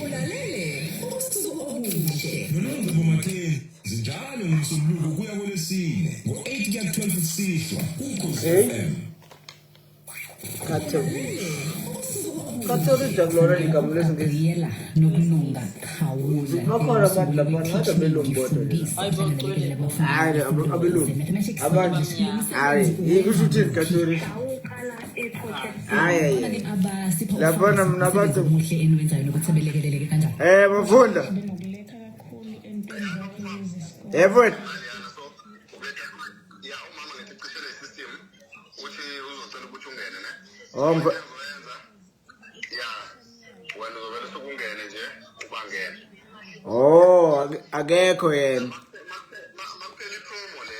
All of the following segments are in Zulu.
Ulalele usuku obuhle. Nonongcebo Mackenzie njalo ngoMsombuluko kuya kwelesine ngo-8 kuya ku-12 kusihlwa kuKhozi Hey. FM. Khatho. Khatho lijakulona ligama lesiNgisi. Gabriela Nokulunga Khawula. Bakhona abantu lapha ngathi abelungu bodwa nje. Hayi abelungu. Abantu hayi kusho ukuthi Khatho. Hayi hayi. Laphana mina abantu omuhle eniwenzayo nokuthi sebelekeleleke kanjani. Eh bafunda. Eh mfowethu. Ya, umama ngithi cishe system uthi uzocela ukuthi ungene ne. Oh mfo. Ya, wena uzovele sukungene nje ubangene. Oh akekho yena. Makuphela ipromo le,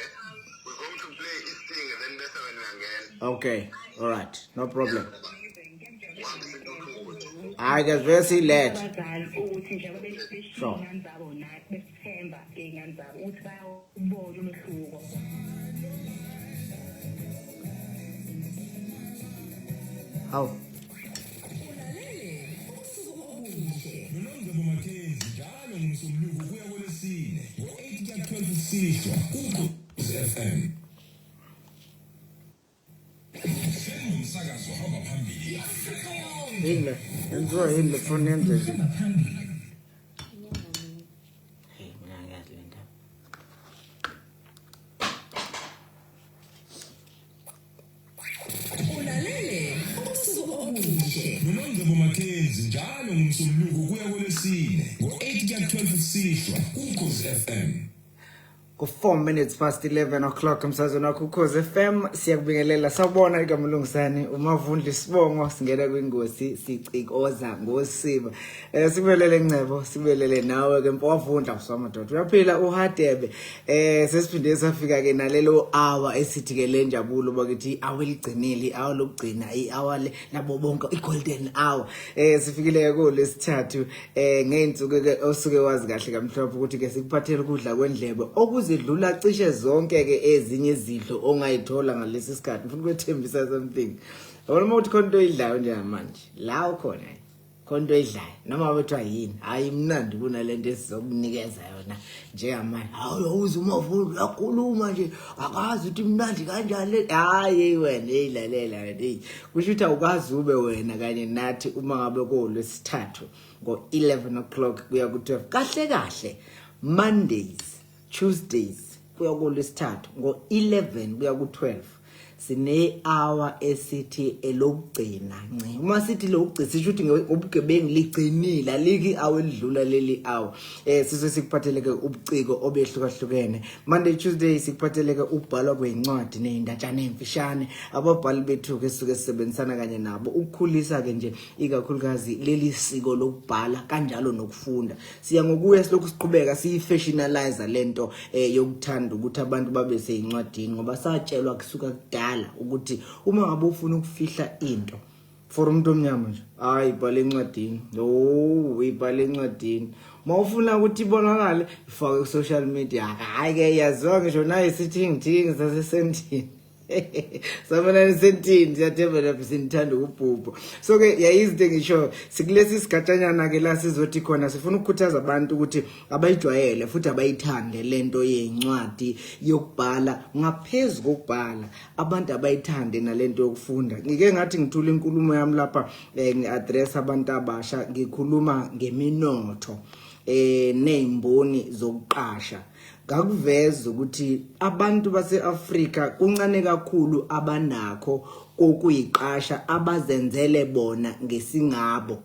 we're going to play isting and then bese wena uyangena. Okay. All right. No problem. Uhambise intuthuko. Hayi ke vele siyilethe. Abazali ukuthi njengoba beshiya Sure. iy'ngane zabo nathi besithemba iy'ngane zabo ukuthi bayawubona umehluko. Hawu. Nonongcebo Mackenzie njalo ngoMsombuluko kuya kwelesine ngo-8 kuya ku-12 kusihlwa kuKhozi FM. Hleli nomsakazo ohamba phambili i-Afrika yonke. Yini le? Yenziwa yini le phone yenze? Hamba phambili. Hey mina angiyazi le ndaba. Ulalele usuku obuhle. Nonongcebo Mackenzie njalo ngoMsombuluko kuya kwelesine ngo-8 kuya ku-12 kusihlwa kuKhozi FM. Ku-4 minutes past 11 o'clock emsazweni wakho Ukhozi FM siyakubingelela. Sawubona igama Lungisani uMavundla isibongo singena kwingosi sicikoza ngosiba. Sikubelele Ncebo, sikubelele nawe ke mfowavundla usamadoda. Uyaphila uHadebe. Sesiphinde safika ke nalelo hour esithi ke lenjabulo bakithi hour eligcinile, hour lokugcina, i-hour labo bonke i-golden hour. Sifikile ke kulesithathu ngeyinsuku ke osuke wazi kahle kamhlophe ukuthi ke sikuphathele ukudla kwendlebe okuzidlula cishe zonke ke ezinye izidlo ongayithola ngalesi sikhathi. Ngifuna ukwethembisa something. Yabona uma uthi khona into oyidlayo njengamanje, la ukhona khona into oyidlayo noma bethiwa yini, hayi imnandi kunalento esizokunikeza yona njengamanje. Hawu uze uMavulu uyakhuluma nje akazi ukuthi imnandi kanjani le. Hayi wena, hey lalela wena, hey kusho ukuthi awukazi ube wena kanye nathi uma ngabe kuwolwesithathu ngo-11 o'clock kuya ku-12 kahle kahle, Mondays, Tuesdays kuya kulwesithathu ngo-11 kuya ku-12 sine-hour esithi elokugcina nci. Uma sithi lokugcina sisho ukuthi ngobugebengu ligcinile, alikho i-hour elidlula leli hour. Size sikuphathele-ke ubuciko obehlukahlukene. Monday, Tuesday sikuphathele-ke ukubhalwa kwey'ncwadi ney'ndatshana ey'mfishane. Ababhali bethu-ke sisuke sisebenzisana kanye nabo ukukhulisa-ke nje ikakhulukazi leli siko lokubhala kanjalo nokufunda. Siya ngokuya silokhu siqhubeka siyifashionalize lento yokuthanda ukuthi abantu babe seyincwadini, ngoba satshelwa kusuka kudala ukuthi uma ngabe ufuna ukufihla into for umuntu omnyama nje, hayi ibhale encwadini. Oh, ibhale encwadini. Mawufuna ukuthi ibonakale ifake ku social media. Hayi ke yaziwa ngisho nayo sithingi thingi sasesentini. Sabona nisentini, siyathemba lapho sinithanda ukubhubha. So ke yayizinto engisho sikulesi sigatshanyana ke la sizothi khona sifuna ukukhuthaza abantu ukuthi abayijwayele futhi abayithande lento yencwadi yokubhala. Ngaphezulu kokubhala, abantu abayithande nalento yokufunda. Ngike ngathi ngithula inkulumo yami lapha ngi-address abantu abasha, ngikhuluma ngeminotho nezimboni zokuqasha. Ngakuveza ukuthi abantu base-Afrika kuncane kakhulu abanakho kokuyiqasha abazenzele bona ngesingabo.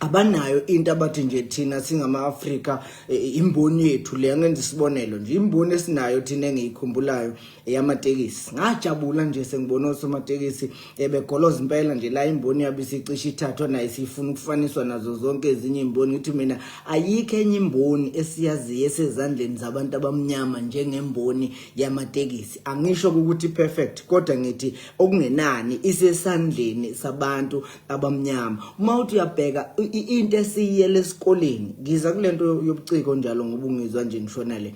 Abanayo into abathi nje thina singama-Afrika imboni yethu le. Angenza isibonelo nje, imboni esinayo thina engiyikhumbulayo eyamatekisi. Ngajabula nje sengibona osomatekisi begoloza impela nje la imboni yabo isicishe ithathwa nayo sifuna ukufaniswa nazo zonke ezinye imboni. Ngithi mina ayikho enye imboni esiyaziyo esezandleni zabantu abamnyama njengemboni yamatekisi. Angisho ukuthi perfect, kodwa ngithi okungenani isesandleni sabantu abamnyama. Uma uthi uyabheka Into esiyiyela esikoleni, ngiza kulento yobuciko njalo ngoba ungizwa nje ngishona le.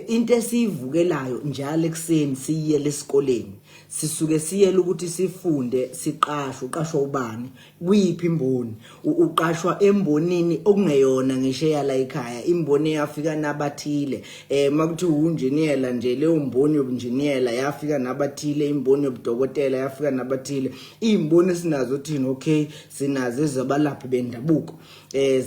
Into esiyivukelayo njalo ekuseni siyiyela esikoleni, sisuke siyela ukuthi sifunde, siqashwe. Uqashwa ubani? Kuyiphi imboni? Uqashwa embonini okungeyona ngisho eyala ekhaya, imboni eyafika nabathile. Makuthiwa unjiniyela nje, leyo mboni yobunjiniyela yafika nabathile, imboni yobudokotela yafika nabathile. Izimboni esinazo thina, okay, sinazo ezabalaphi bendabuko,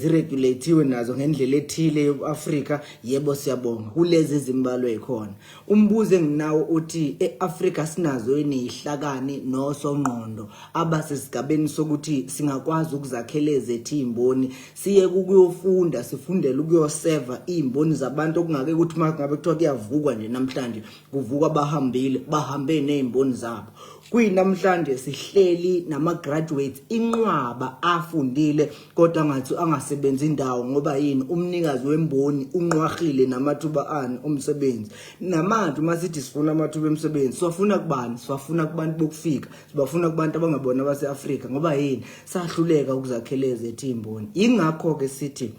ziregulatiwe nazo ngendlela ethile yobuAfrika. Yebo, siyabonga kulezi ezimbalwa ekhona. Umbuzo enginawo uthi, eAfrika sinazo yini ihlakani nosongqondo abasesigabeni sokuthi singakwazi ukuzakhela ezethu izimboni, siye ukuyofunda, sifundele ukuyoseva izimboni zabantu, okungake ukuthi uma ngabe kuthiwa kuyavukwa nje namhlanje, kuvukwa bahambile, bahambe nezimboni zabo? Kuyinamhlanje sihleli nama-graduates inqwaba afundile, kodwa ngathi angasebenzi indawo. Ngoba yini? Umnikazi wemboni unqwahile namathuba ani omsebenzi. Namanje uma sithi sifuna amathuba emisebenzi, siwafuna kubani? Siwafuna kubantu bokufika, sibafuna kubantu abangabona abase-Afrika. Ngoba yini? Sahluleka ukuzakhela ezethu iy'mboni. Yingakho-ke sithi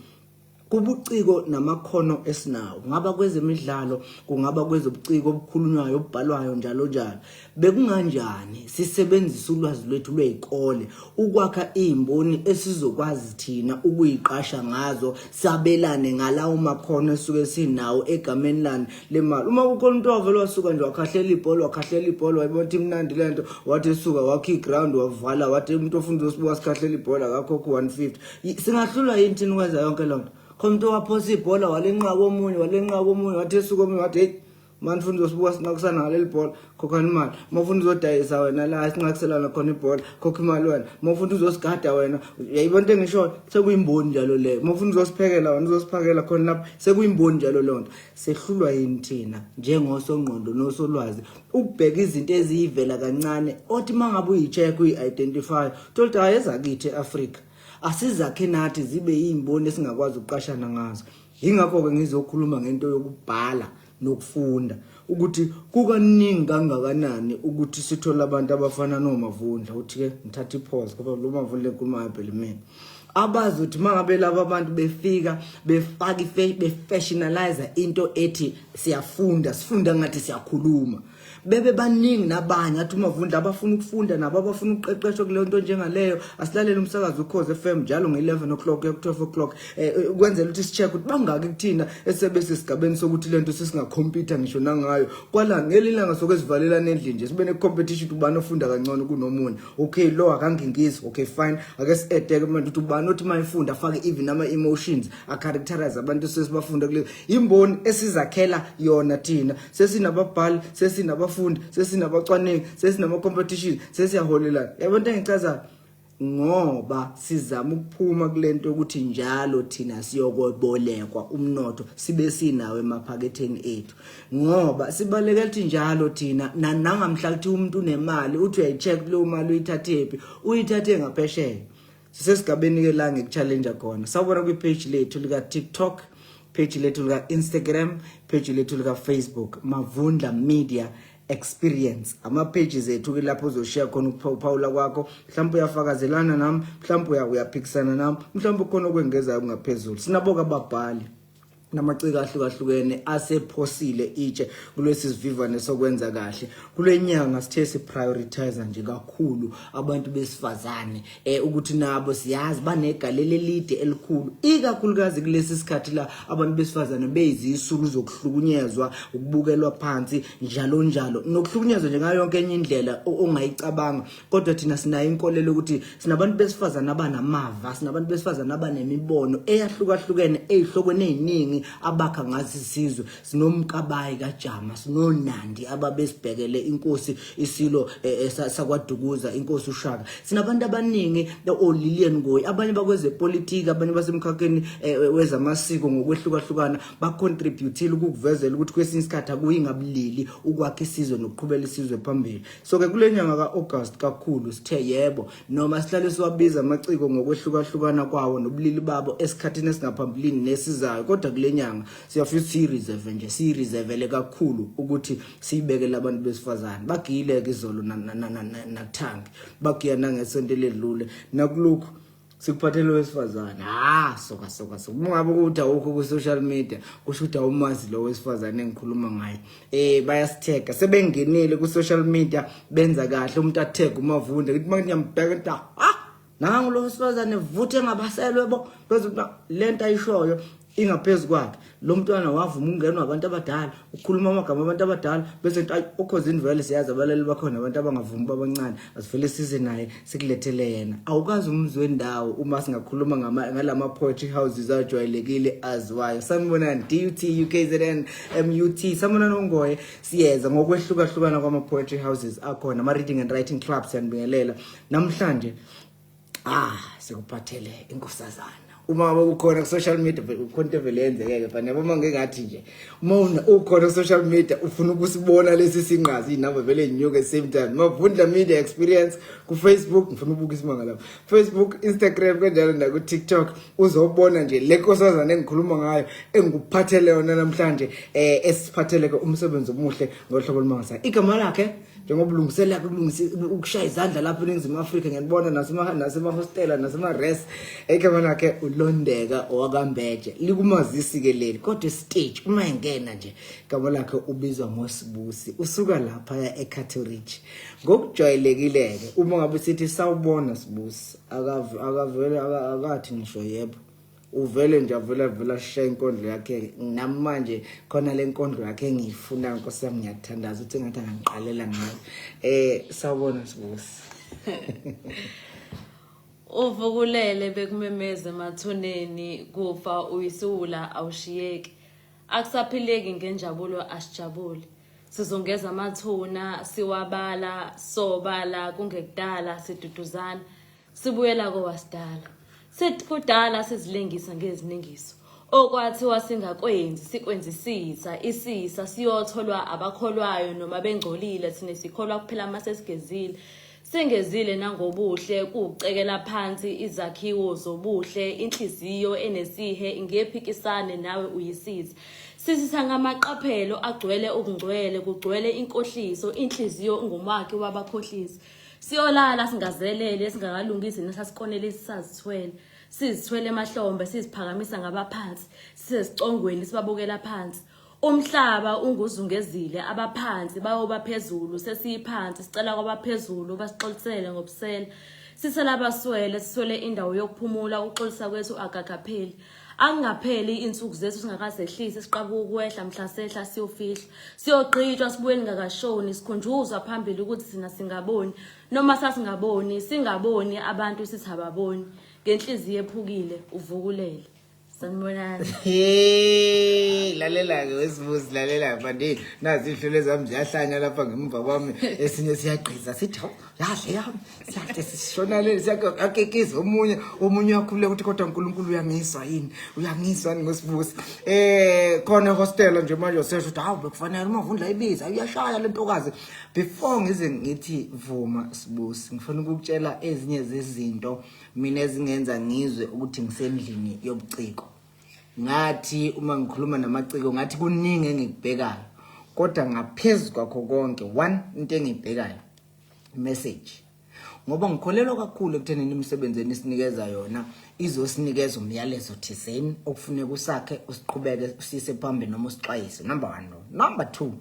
kubuciko namakhono esinawo, kungaba kwezemidlalo, kungaba kwezobuciko obukhulunywayo, obubhalwayo, njalo njalo, bekunganjani sisebenzise ulwazi lwethu lwey'kole ukwakha iy'mboni esizokwazi thina ukuyiqasha ngazo, sabelane ngalawo makhono esuke sinawo egameni lani? Lemali. Uma kukhona umuntu owavele wasuka nje wakhahlela ibhola, wakhahlela ibhola, wayibona ukuthi imnandi lento, wathi esuka wakha iground, wavala, wathi umuntu ofuna uzosibuka sikhahlela ibhola akakhokhe 150, singahlulwa yini thina ukwenza yonke loo nto? Khona umuntu owaphosa ibhola, walenqaka omunye, walenqaka omunye, wathi esuka omunye wathi, "Hey mani, ufuna uzosibuka sinqakisana ngaleli bhola, khokhani imali. Uma ufuna uzodayisa wena la sinqakiselana khona ibhola, khokha imali wena. Uma ufuna uzosigada wena," uyayibona into engishoyo, sekuyimboni njalo leyo. "Uma ufuna uzosiphekela wena, uzosiphakela khona lapho," sekuyimboni njalo leyo nto. Sehlulwa yini thina njengosongqondo nosolwazi ukubheka izinto eziyivela kancane, othi uma ngabe uyi-check, uyi-identify, thola ukuthi hhayi, ezakithi e-Afrika asizakhe nathi zibe yimboni esingakwazi ukuqashana ngazo? Yingakho-ke ngizokhuluma ngento yokubhala nokufunda, ukuthi kukaningi kangakanani ukuthi sithole abantu abafana noMavundla. Uthi-ke ngithatha ipause ngoba lo Mavundla enkulumo phela imina, abazi ukuthi uma ngabe laba abantu befika befaka, befashionalize into ethi siyafunda, sifunda ngathi siyakhuluma, bebe baningi nabanye athi uMavundla abafuna ukufunda nabo, abafuna ukuqeqeshwa kuleyo nto njengaleyo. Asilalele umsakazo Ukhozi FM njalo nge-11 o'clock kuya ku-12 o'clock, ukwenzela ukuthi si-check ukuthi bangaki kuthina esebese sigabeni sokuthi lento sesingakhompyutha ngisho nangayo. Kwala ngelinye ilanga soke sivalelana endlini nje, sibe ne-competition ukuthi ubani ofunda kangcono kunomunye. Okay, lo akangingisi, okay, fine, ake si-edeke manje ukuthi ubani othi uma efunda afake even ama-emotions, a-characterize abantu sesibafunda kule imboni esizakhela yona thina. Sesinababhali, sesinabafundi, sesinabacwaningi, sesinama-competition, sesiyaholelana. Yabo into engichazayo, ngoba sizama ukuphuma kulento yokuthi njalo thina siyokobolekwa umnotho sibe sinawo emaphaketheni ethu, ngoba sibalekela ukuthi njalo thina nangamhla kuthi umuntu unemali, uthi uyayi-check leyo mali uyithathephi, uyithathe ngaphesheya. Sisesigabeni-ke la ngikuchallenge khona. Sawubona kwi-page lethu lika-TikTok, page lethu lika-Instagram, page lethu lika-Facebook, Mavundla Media Experience, ama-pages ethu-ke lapho uzoshiya khona ukuphawula kwakho. Mhlawumbe uyafakazelana nami, mhlawumbe uyaphikisana nami, mhlawumbe ukhona okwengezayo kungaphezulu. Sinabo-ke ababhali namaciko ahlukahlukene asephosile itshe kulesi sivivane sokwenza kahle. Kule nyanga sithe siprioritize nje kakhulu abantu besifazane, ukuthi nabo siyazi banegalelo elide elikhulu, ikakhulukazi kulesi sikhathi la abantu besifazane beyizisulu zokuhlukunyezwa, ukubukelwa phansi, njalo njalo, nokuhlukunyezwa nje ngayo yonke enye indlela ongayicabanga. Kodwa thina sinayo inkolelo ukuthi sinabantu besifazane abanamava, sinabantu besifazane abanemibono eyahlukahlukene ey'hlokweni ey'ningi abakha ngazi isizwe. SinoMkabayi kaJama, sinoNandi ababesibhekele inkosi isilo sakwaDukuza, inkosi uShaka. Sinabantu abaningi, oLilian Ngoyi, abanye bakwezepolitiki, abanye basemkhakheni wezamasiko ngokwehlukahlukana, bacontributile ukukuvezela ukuthi kwesinye isikhathi akuyi ngabulili ukwakha isizwe nokuqhubela isizwe phambili. So-ke kule nyanga ka-August kakhulu sithe yebo, noma sihlale siwabiza amaciko ngokwehlukahlukana kwawo nobulili babo esikhathini esingaphambilini nesizayo, kodwa kule nyanga siyafisa siyireserve nje, siyireservele kakhulu ukuthi siyibekele abantu besifazane. Bagiyile-ke izolo nakuthangi, bagiya nangesonto eledlule nakulokhu. Sikuphathele owesifazane. Ha, soka soka soka. Uma ngabe ukuthi awukho ku social media, kusho ukuthi awumazi lo wesifazane engikhuluma ngaye. Bayasithega. Sebengenile ku social media benza kahle umuntu athega uMavundla. Ngithi manje ngiyambheka ngithi ah, nangu lo wesifazane vuthe engabaselwe bo. Bese lento ayishoyo ingaphezu kwakhe. Lo mntwana wavuma ukungenwa abantu abadala, ukhuluma amagama abantu abadala, bese nto ayi ukhozini vele siyazi abalali bakhona abantu abangavumi babancane, asivele size naye sikulethele yena. Awukazi umzi wendawo uma singakhuluma ngalama poetry houses ajwayelekile aziwayo. Sanibonani DUT UKZN MUT, sanibonani ongoye, siyeza ngokwehlukahlukana kwama poetry houses akhona, ama reading and writing clubs, siyanibingelela. Namhlanje sikuphathele inkosazana. Uma ngabe ukhona ku social media ukhona into evele yenzekeke fana yabo, uma ngingathi nje uma ukhona ku social media ufuna ukusibona lesi sinqazi inamba vele inyuke at same time. Mavundla Media Experience ku Facebook, ngifuna ubuka isimanga lapha Facebook, Instagram kanjalo naku TikTok, uzobona nje le nkosazana engikhuluma ngayo engikuphathele yona namhlanje, esiphathele ke umsebenzi omuhle ngohlobo olumangasayo. Igama lakhe njengoba ulungisela ukulungisa ukushaya izandla lapho eNingizimu Afrika, ngiyabona nasemahostela nasema-res, igama lakhe uLondeka owakaMbeje, likumazisi ke leli, kodwa stage uma engena nje igama lakhe ubizwa ngoSibusi, usuka lapha ya eCato Ridge. Ngokujwayelekile-ke uma ngabe sithi sawubona Sibusi, akavele akathi ngisho yebo, uvele nje avele avele ashaye inkondlo yakhe. Namanje khona le nkondlo yakhe engiyifuna, Nkosi yami, ngiyathandaza ukuthi engathi angangiqalela ngayo. Sawubona Sibusi. Uvukulele bekumemeza emathuneni, kufa uyisiwula awushiyeki, akusaphileki ngenjabulo asijabule, sizongeza amathuna siwabala sobala, kungekudala siduduzana sibuyela kowasidala. Kudala sizilengisa ngeziningiso okwathiwa singakwenzi sikwenzisisa isisa, siyotholwa abakholwayo noma bengcolile, thina sikholwa kuphela uma sesigezile, singezile nangobuhle kucekela phansi izakhiwo zobuhle, inhliziyo enesihe ingephikisane nawe uyisiza, sisitha ngamaqaphelo agcwele ukungcwele, kugcwele inkohliso, inhliziyo ingumakhi wabakhohlisi, siyolala singazelele singakalungisi nesasikonele sisazithwele, sizithwele emahlombe, siziphakamisa ngabaphansi, sisesicongweni sibabukela phansi, umhlaba unguzungezile, abaphansi bayoba phezulu, sesiyiphansi sicela kwabaphezulu basixolisele ngobusela, sisela abaswele, siswele indawo yokuphumula, ukuxolisa kwethu akakapheli, angapheli insuku zethu singakazehlisi, siqabuka ukwehla mhla sehla siyofihla, siyogqitshwa sibuye ngakashoni, sikhunjuzwa phambili ukuthi thina singaboni noma sasingaboni, singaboni abantu sithi ababoni, ngenhliziyo ephukile uvukulele. Sanibonani. Hey, lalela-ke wesibusi, lalela manje, nazi ihlelo zami ziyahlanya lapha ngemuva kwami, esinye siyagqiza sithi hawu yahle yami, siyahle sishona le siyakekeza, omunye uyakhuleka ukuthi kodwa uNkulunkulu uyangizwa yini, uyangizwa yini ngosibusi. Khona ehostela nje manje usesho ukuthi hawu bekufanele uMavundla ibiza, uyashaya le ntokazi. Before ngize ngithi vuma Sibusi, ngifuna ukukutshela ezinye zezinto mina ezingenza ngizwe ukuthi ngisendlini yobuciko. Ngathi uma ngikhuluma namaciko ngathi kuningi engikubhekayo, kodwa ngaphezu kwakho konke one into engiyibhekayo message, ngoba ngikholelwa kakhulu ekuthenini imisebenzi enisinikeza yona izosinikeza umyalezo thizeni okufuneka usakhe usiqhubeke usise phambili noma usixwayise. Number 1 lo. Number 2,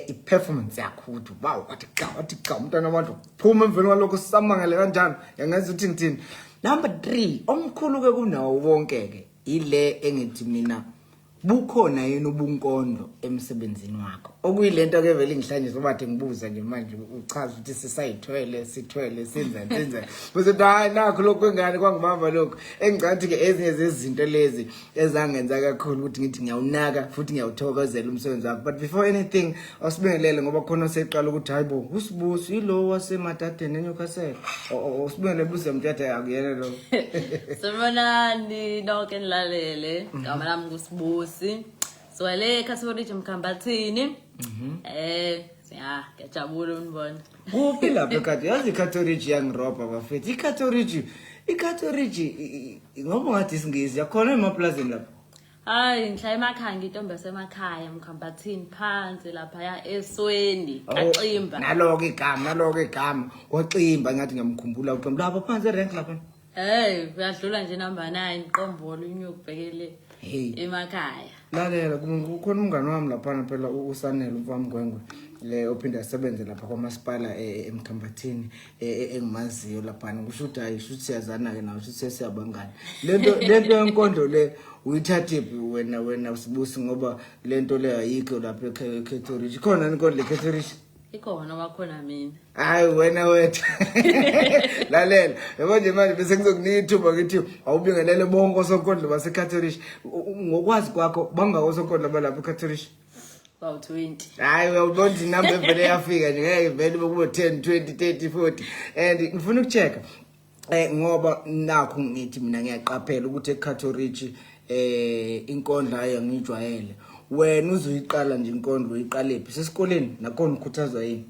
i-performance yakho ukuthi wow, wathi cha, wathi cha umntwana wabantu phuma emveni kwalokho sisamangele kanjani, yangenza ukuthi ngithini. Number 3, omkhulu ke kunawo wonke ke ile engithi mina bukhona yini ubunkondlo emsebenzini wakho, okuyilento ke vele ngihlanyisa ubathe ngibuza nje manje uchaza ukuthi sisayithwele sithwele senzani senzani, bese hayi nakho lokho engane kwangibamba lokho engicathi ke ezinye zezinto lezi ezangenza kakhulu ukuthi ngithi ngiyawunaka futhi ngiyawuthokozela umsebenzi wakho. But before anything asibingelele ngoba khona oseqala ukuthi hayibo uSibusi ilo waseMadadeni eNewcastle, usibingelele buze mthethe akuyena lo. Sanibonani nonke nilalele, igama lami nguSibusi, siwale eCato Ridge Mkhambathini. Ya, ngiyajabula unibona. Kuphi lapho eCato? Yazi iCato Ridge iyangirobha bafethu. iCato Ridge, iCato Ridge ngoba ngathi isingisi yakhona emaplazini lapho. Hayi, ngihlala emakhaya, ngitombi yasemakhaya Mkhambathini phansi lapha esweni kaXimba. Naloko igama, naloko igama. Kwaximba ngathi ngiyamkhumbula uXimba lapha phansi erank lapha. Hey, uyadlula nje number 9 qombolo unyuke ubhekele Hey. emakhaya. Lalela, kukhona umngane wami laphana phela, uSanele umfamngwengwe le ophinde asebenze lapha kwamasipala eMkhambathini, engimaziyo laphana. Kusho ukuthi hayi, kusho ukuthi siyazana-ke nawe, kusho ukuthi sesiyabangani. Lento yenkondlo le uyithathephi wena Sibusi? Ngoba lento le ayikho lapha eCato Ridge. Ikhona inkondlo eCato Ridge? Ikhona, wakhona mina. Hayi wena wethu, lalela, yabo nje manje bese ngizokunika ithuba, ngithi awubingelele bonke osonkondlo baseCato Ridge. Ngokwazi kwakho, bangaka osonkondlo balapha eCato Ridge? Bawu 20. Hayi, uyawubona ukuthi inamba evele yafika nje, ngeke vele kube 10, 20, 30, 40. And ngifuna ukuchecka ngoba nakho ngithi mina ngiyaqaphela ukuthi eCato Ridge inkondlo hayi angijwayele. Wena uzoyiqala nje inkondlo, uyiqalephi? Sesikoleni nakhona ukhuthazwa yini?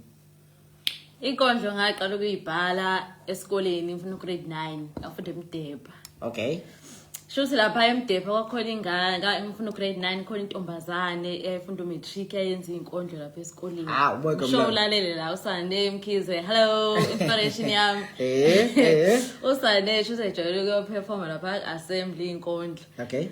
Inkondlo ngaqala ukuyibhala esikoleni, ngifuna grade 9, ngafunda eMdepha. Shuthi lapha eMdepha kwakhona ingane, ngifuna grade 9, khona intombazane eyayifunda umatric, yayenza inkondlo lapha esikoleni. Ah, ubeka Sho mlando. ulalele la uSane Mkhize. Hello, inspiration yami. Eh, eh. uSane shuthi ejwayele ukuyoperforma lapha assembly inkondlo.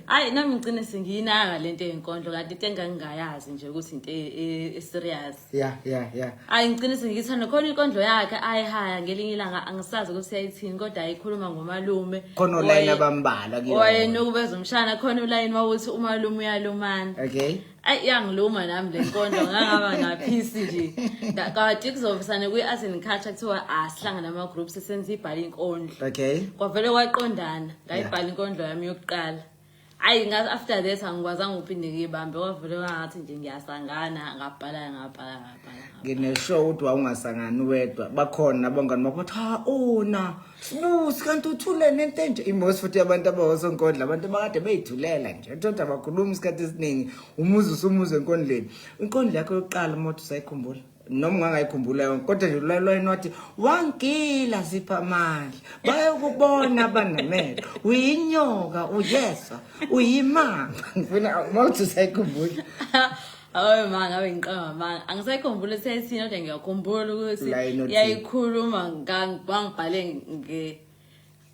Hayi, nami ngicine sengiyinaka lento yenkondlo, kanti into engangingayazi nje ukuthi into e-serious. Yeah. Hayi, ngicine sengiyithanda. Khona inkondlo yakhe ayihaya ngelinye ilanga, angisazi ukuthi yayithini, kodwa ayikhuluma ngomalume. Khona olayini abambalwa kuyona. Wayenukubeza umshana, khona ulayini wawuthi umalume uyalumana. Ayi, yangiluma nami le nkondlo, ngangaba naphisi nje. Kanti kuzovisana kwi-art and culture, kuthiwa asihlangane ama-groups senze ibhala inkondlo. Kwavele kwaqondana, ngayibhala inkondlo yami yokuqala. Ayi, after that angikwazanga ukuphinde ngiyibambe, kwavele kwangathi nje ngiyasangana, ngabhala, ngabhala, ngabhala, ngabhala. Nginesure ukuthi wawungasangani wedwa, bakhona nabangani bakho bathi, ha ona Sibusi, kanti uthule nento enje. Imosi futhi abantu abawosonkondla, abantu abakade beyithulela nje, thoda abakhuluma isikhathi esiningi, umuzi usumuze enkondleni. Inkondlo yakho yokuqala, moto usayikhumbula noma ungangayikhumbula yonke, kodwa nje lwalwayini wathi wangila zipha amandla, bayokubona abanamehlo, uyinyoka, uyeswa, uyimamba. Ngifuna uma uthi usayikhumbula. Hayi ma, ngabe ngiqamba manga. Angisayikhumbula ukuthi yayithini, kodwa ngiyakhumbula ukuthi Line othini. yayikhuluma ngangibhale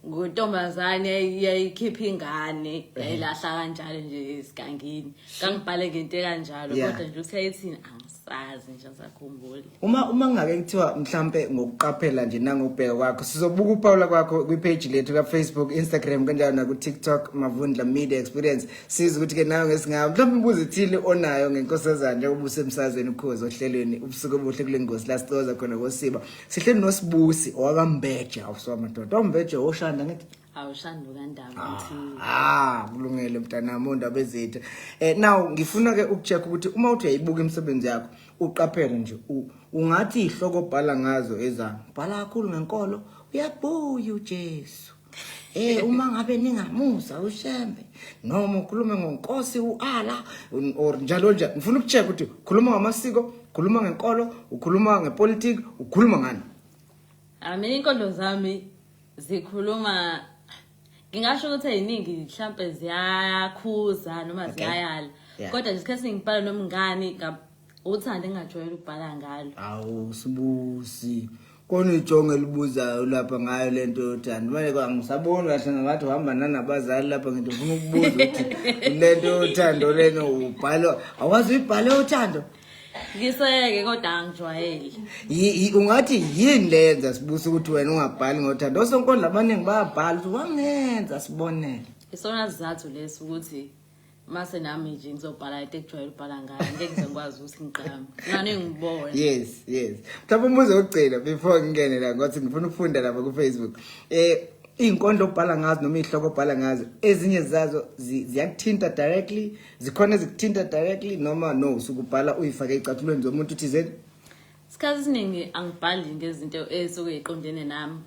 ngontombazane yayikhipha ingane, yayilahla kanjalo nje esigangeni. Ngangibhale ngento ekanjalo, kodwa nje ukuthi yayithini angisazi nje, angisakhumbuli. Uma ngake kuthiwa mhlambe ngokuqaphela nje nangokubheka kwakho, sizobuka uphawula kwakho kwipage lethu ka Facebook, Instagram kanjalo naku TikTok, Mavundla Media Experience, siza ukuthi ke nawe ngesingaba mhlawumbe imibuzo ethile onayo ngenkosazana njengoba usemsazweni Ukhozi, ohlelweni Ubusuku Obuhle, kule ngosi la sicoza khona kosiba. Sihleli noSibusi owakaMbeje, awusuka madoda, oMbeje oshanda ngithi. Awushandi kandaba ngithi. Ah, kulungele mntanami, ondaba ezethu. Now ngifuna ke ukucheck ukuthi uma uthi uyayibuka imisebenzi yakho, uqaphele nje, ungathi ihloko obhala ngazo ezami. Bhala kakhulu ngenkolo, uyabuya uJesu. Uma ngabe ningamusa uShembe noma ukhulume ngonkosi uAla or njalo nje, ngifuna ukucheck ukuthi ukhuluma ngamasiko, ukhuluma ngenkolo, ukhuluma ngepolitiki, ukhuluma ngani? Ah, mina inkondlo zami zikhuluma, ngingasho ukuthi eziningi mhlambe ziyakhuza noma ziyayala. Kodwa nje isikhathi ngibhala nomngani uthando engajwayele ukubhala ngalo. Awu Sibusi, kona ijonge elibuzayo lapha ngayo lento yothando. Manje angisaboni kahle, ngathi uhamba nanabazali lapha. Ngithi ufuna ukubuza ukuthi lento yothando lena ubhala, awazi uyibhale uthando? Ngiseke, kodwa angijwayele. Ungathi yini le yenza Sibusi ukuthi wena ungabhali ngothando? Osonkondlo abaningi bayabhala ukuthi wangenza sibonele. Isona sizathu leso ukuthi mase nami nje ngizobhala into ekujwayele ukubhala ngayo, ngeke ngize ngikwazi ukuthi ngiqame ngane ngibone. Yes, mhlawumbe umbuzo wokugcina before ngingene la, ngothi ngifuna ukufunda lapha ku-Facebook, iy'nkondlo obhala ngazo noma iy'hloko obhala ngazo, ezinye zazo ziyakuthinta directly? Zikhona ezikuthinta directly noma no, usuke ubhala uyifake ey'cathulweni zomuntu thizeni? Isikhathi esiningi angibhali ngezinto esuke yiqondene nami.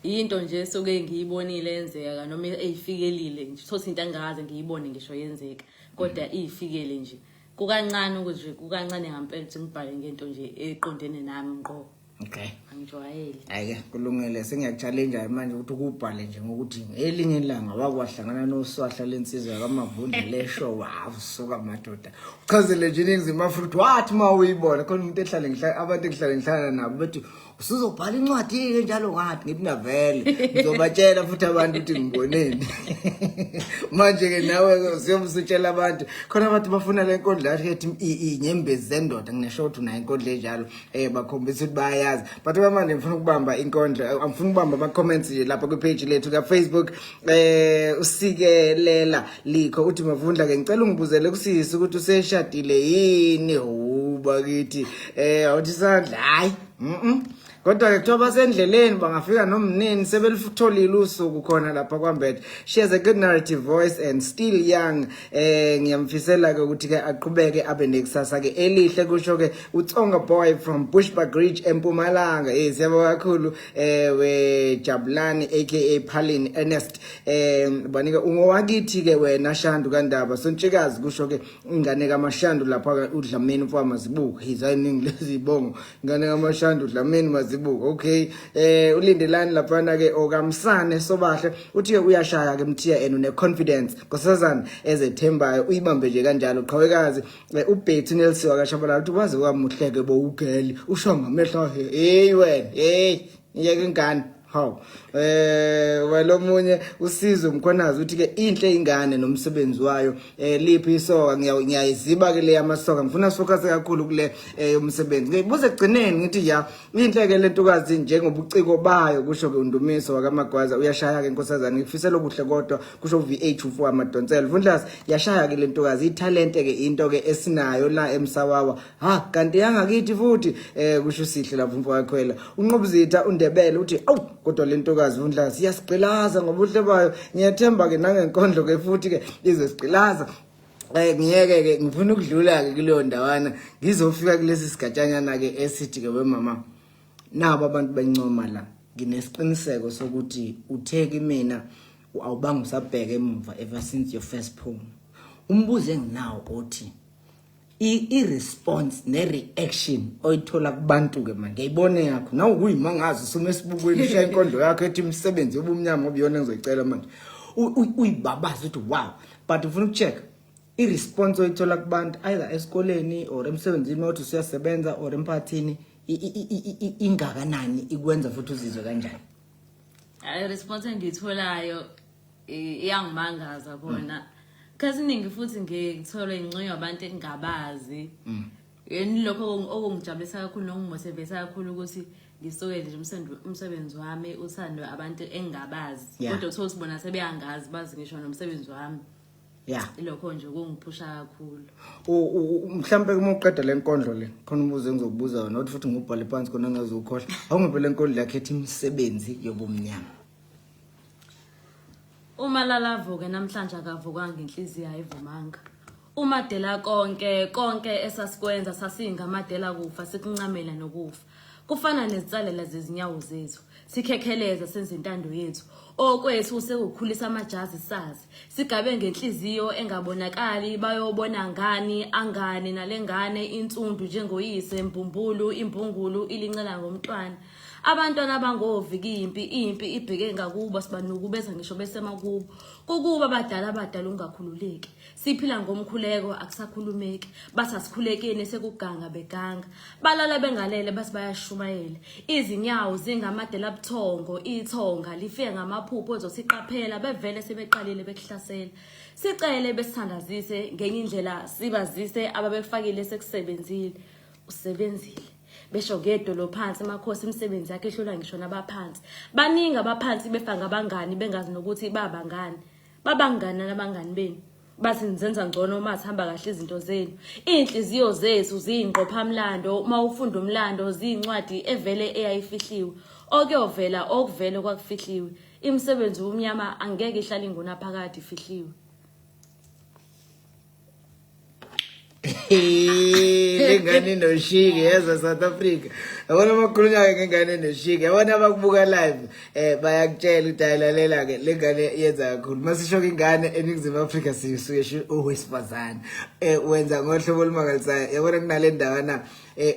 Yinto nje esuke ngiyibonile yenzeka noma eyifikelile nje, thothi into angikaze ngiyibone ngisho yenzeka, kodwa iyifikele nje. Kukancane ukuthi, kukancane ngampela ukuthi ngibhale ngento nje eqondene nami ngqo. Angijwayele. Hayi-ke kulungile, sengiyaku-challenge manje ukuthi ukubhale nje ngokuthi ngelinye ilanga wakwahlangana noswahla lensizwa yakamavundla lesho, wasuka madoda, uchazele nje iNingizimu Afrika ukuthi wathi uma uyibona khona umuntu ehlale ngihlala, abantu engihlale ngihlala nabo bethi Usuzobhala incwadi ke njalo ngathi ngithi navele ngizobatshela futhi abantu ukuthi ngiboneni. Manje ke nawe usiyobe usutshela abantu khona abantu bafuna le nkondlo yakhe ethi inyembezi zendoda nginesho ukuthi unayo inkondlo enjalo bakhombisa ukuthi bayayazi. But manje ngifuna ukubamba inkondlo, ngifuna ukubamba ama comments nje lapha kwi page lethu ka Facebook. Usikelela likho uthi Mavundla ke ngicela ungibuzele kusisi ukuthi useshadile yini uba kithi awuthi isandla hayi Kodwa ke kuthiwa basendleleni bangafika nomnini sebelutholile usuku khona lapha kwaMbethe. She has a good narrative voice and still young. Ngiyamfisela ke ukuthi ke aqhubeke abe nekusasa ke elihle kusho ke uTsonga boy from Bushbuck Ridge eMpumalanga. Siyabonga kakhulu we Jabulani aka Palin Ernest. Banika ungowakithi ke wena Shandu kaNdaba sontshikazi kusho ke ingane kaMashandu lapha ke uDlamini mfwa Mazibuko. Hizayiningi lezi ibongo ingane kaMashandu uDlamini Mazibuko. Okay, ulindelani laphana ke okamsane sobahle uthi ke uyashaya ke Mthiya and une confidence nkosazana ezethembayo uyibambe nje kanjalo qhawekazi. uBetty Nelson wakashabalala uthi waze wamuhleke bo ugeli usho ngamehlo hey wena hey iyeke ingane hawu. Walomunye uSizwe Mkhwanazi uthi ke inhle ingane nomsebenzi wayo liphi isoka ngiyayiziba ke le yamasoka ngifuna sifocus kakhulu kule yomsebenzi ngibuze egcineni ngithi ya inhle ke lentokazi njengobuciko bayo kusho ke uNdumiso wakaMagwaza uyashaya ke nkosazana ngikufisela okuhle kodwa kusho uVH uFo Amadonsela Vundlas yashaya ke lentokazi italente ke into ke esinayo la eMsawawa ha kanti yangakithi futhi kusho uSihle lapho umfo kaKhwela uNqobuzitha uNdebele uthi awu kodwa lentokazi Vundlas iyasigqilaza ngobuhle bayo ngiyathemba ke nangenkondlo ke futhi ke izosigqilaza. Ngiyeke ke ngifuna ukudlula ke kuleyo ndawana ngizofika kulesi sigatshanyana ke esithi ke wemama nabo abantu bencoma la nginesiqiniseko sokuthi uthe kimina awubanga usabheka emuva ever since your first poem. Umbuzo enginawo othi i-response ne-reaction oyithola kubantu ke manje ngiyayibona yakho nawe kuyimangazi usume esibukweni ushaya inkondlo yakho ethi imisebenzi yobumnyama ngoba iyona engizoyicela manje uyibabaza uthi wow but ufuna ukucheck i-response oyithola kubantu either esikoleni or emsebenzini othi usuyasebenza or emphakathini ingakanani ikwenza futhi uzizwe kanjani? I-response engiyitholayo iyangimangaza kona kaziningi futhi ngithola ingconywa abantu engingabazi. Yini lokho okungijabulisa kakhulu nokungimotivate kakhulu ukuthi ngisukele nje umsebenzi wami uthandwe abantu engingabazi. Kodwa uthola ukuthi bona sebeyangazi bazi ngisho nomsebenzi wami. Ilokho nje kungiphusha kakhulu. Mhlambe uma uqeda le nkondlo le khona umbuzo engizokubuza wona uthi futhi ngubhale phansi khona ngazukhohlwa. Awungiphe le nkondlo yakhe ethi imisebenzi yobumnyama. Uma lalavuke namhlanje akavukanga inhliziyo ayivumanga. Umadela konke konke esasikwenza sasingamadela kufa sikuncamela nokufa. Kufana nezitsalela zezinyawo zethu sikhekheleza senze intando yethu. Okwethu sekukhulisa amajazi sazi sigabe ngenhliziyo engabonakali bayobona ngani angane nalengane insundu njengoyise mbumbulu imbungulu ilincela ngomntwana. Abantwana abangoviki impi impi ibheke ngakubo sibanukubeza ngisho besemakubo. Kukuba abadala abadala ungakhululeki. Siphila ngomkhuleko akusakhulumeki. Bathi asikhulekeni sekuganga beganga. Balala bengalele bathi bayashumayela. Izinyawo zingamadela buthongo ithonga lifike ngamaphupho ozosiqaphela bevele sebeqalile bekuhlasela. Sicele besithandazise ngenye indlela sibazise ababefakile sekusebenzile. Usebenzile. Besho ngedolo phansi amakhosi imisebenzi yakhe ehlula ngisho nabaphansi. Baningi abaphansi befa ngabangani bengazi nokuthi babangani. Babangani nabangani benu. Bathi nizenza ngcono uma sihamba kahle izinto zenu. Inhliziyo zethu ziyingqophamlando uma ufunda umlando ziyincwadi evele eyayifihliwe. Okuyovela okuvele kwakufihliwe. Imisebenzi womnyama angeke ihlale ingunaphakade ifihliwe. Lengane inoshiki yeza South Africa. Yabona makhulunywa ngengane enoshiki. Yabona abakubuka live bayakutshela ukuthi ayilalela ke lengane yenza kakhulu. Masisho ke ingane eNingizimu Afrika sisuke sho owesifazane. Wenza ngohlobo olumangalisayo. Yabona kunale ndawana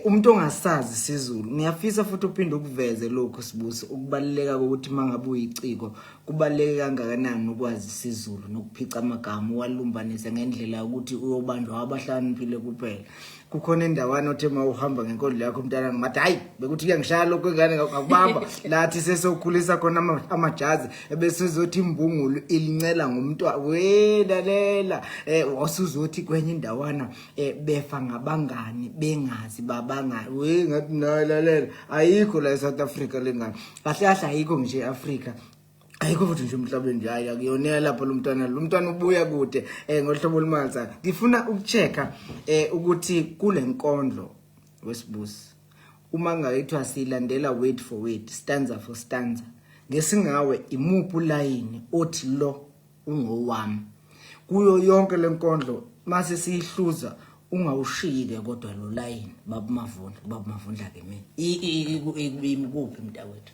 Umuntu ongasazi isiZulu, ngiyafisa futhi uphinde ukuveze lokho Sibusi, ukubaluleka kokuthi mangabe uyiciko kubaluleke kangakanani ukwazi isiZulu nokuphica amagama uwalumbanise ngendlela yokuthi uyobanjwa abahlakaniphile kuphela. Kukhona endawana othe uma uhamba ngenkondlo yakho mntana ngathi hayi bekuthi kuyangishaya lokho ingane ngakubamba lathi sesokhulisa khona amajazi ebese uzothi imbungulu ilincela ngomntwana we lalela wasuzothi kwenye indawana befa ngabangani bengazi babangani we ngathi nayi lalela ayikho la eSouth Africa lengane kahle kahle ayikho nje eAfrica ayikho futhi nje emhlabeni nje hayi akuyona lapho lo mntwana ubuya kude ngohlobo olumanza. Ngifuna ukuchecka ukuthi kule nkondlo wesibusi uma ngayithiwa silandela word for word, stanza for stanza, ngesingawe imuphi ulayini othi lo ungowami kuyo yonke lenkondlo mase siyihluza ungawushiyi-ke kodwa lo layini baba Mavundla ke mina ikuphi mntakwethu?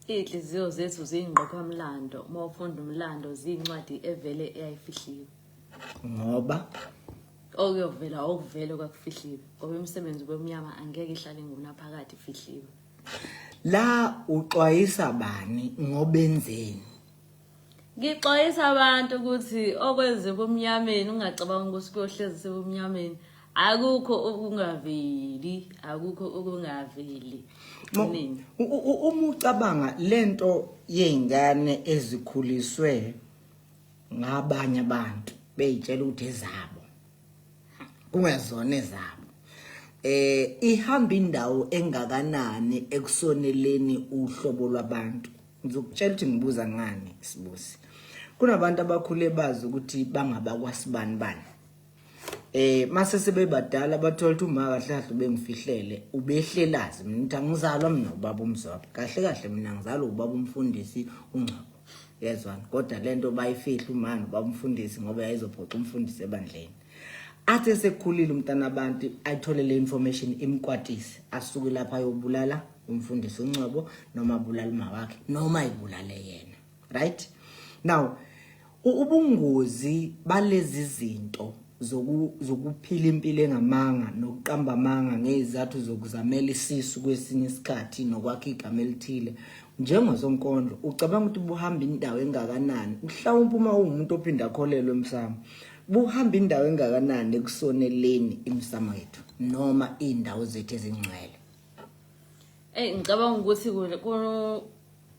Iy'nhliziyo zethu ziyingqophamlando, uma ufunda umlando ziyincwadi evele eyayifihliwe. Ngoba okuyovela okuvele kwakufihliwe, ngoba imisebenzi kwemnyama angeke ihlale ngunaphakade ifihliwe. La uxwayisa bani ngobenzeni? Ngixwayisa abantu ukuthi okwenzeka ebumnyameni ungacabanga ukuthi kuyohlezi sebumnyameni. Akukho okungaveli, akukho okungaveli. Uma ucabanga lento yezingane ezikhuliswe ngabanye abantu beyitshela ukuthi ezabo kungezona ezabo, ihamba indawo engakanani ekusoneleni uhlobo lwabantu? Ngizokutshela ukuthi ngibuza ngani Sibusi. Kunabantu abakhule bazi ukuthi bangabakwasibani bani, mase sebebadala bathola ukuthi uma kahle kahle ubengifihlele ubehlelazi mina ukuthi angizalwa mina ubaba uMzwapha, kahle kahle mina ngizalwa ubaba umfundisi uNgcobo, yezwana. Kodwa lento bayifihla umama ubaba umfundisi ngoba yayizophoxa umfundisi ebandleni. Athi esekhulile umntana abantu ayithole le information imkwatise, asuke lapha ayobulala umfundisi uNgcobo noma abulala uma wakhe noma ibulale yena. Right now ubungozi balezi zinto zokuphila impilo engamanga nokuqamba amanga ngezizathu zokuzamela isisu kwesinye isikhathi nokwakha igama elithile njengosonkondlo, ucabanga ukuthi buhamba indawo engakanani? Mhlawumbe uma uwumuntu ophinda akholelwe emsamo, buhamba indawo engakanani ekusoneleni imisamo yethu noma iy'ndawo zethu ezingcwele? Ngicabanga ukuthi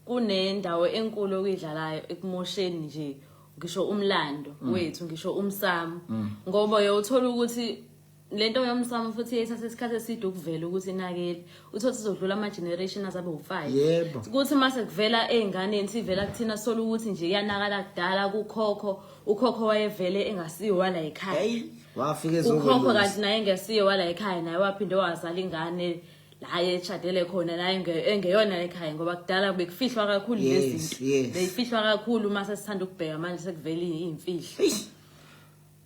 kunendawo enkulu okuyidlalayo ekumosheni nje ngisho umlando wethu, ngisho umsamo, ngoba uyothola ukuthi lento yomsamo futhi yayithatha isikhathi eside ukuvela ukuthi inakele, uthole sizodlula ama-generation azabe u-5. Yebo. Kuthi mase kuvela ey'nganeni sivela kuthina sola ukuthi nje iyanakala kudala kukhokho, ukhokho wayevele engasiyo wala ekhaya. Hey, wafika ukhokho ezokwelusa. Kanti naye engesiyo wala ekhaya, naye waphinde wazala ingane la eshadele khona la engeyona ekhaya, ngoba kudala bekufihlwa kakhulu lezi zinto. Beyifihlwa kakhulu uma sesithanda ukubheka manje sekuvela iy'mfihlo.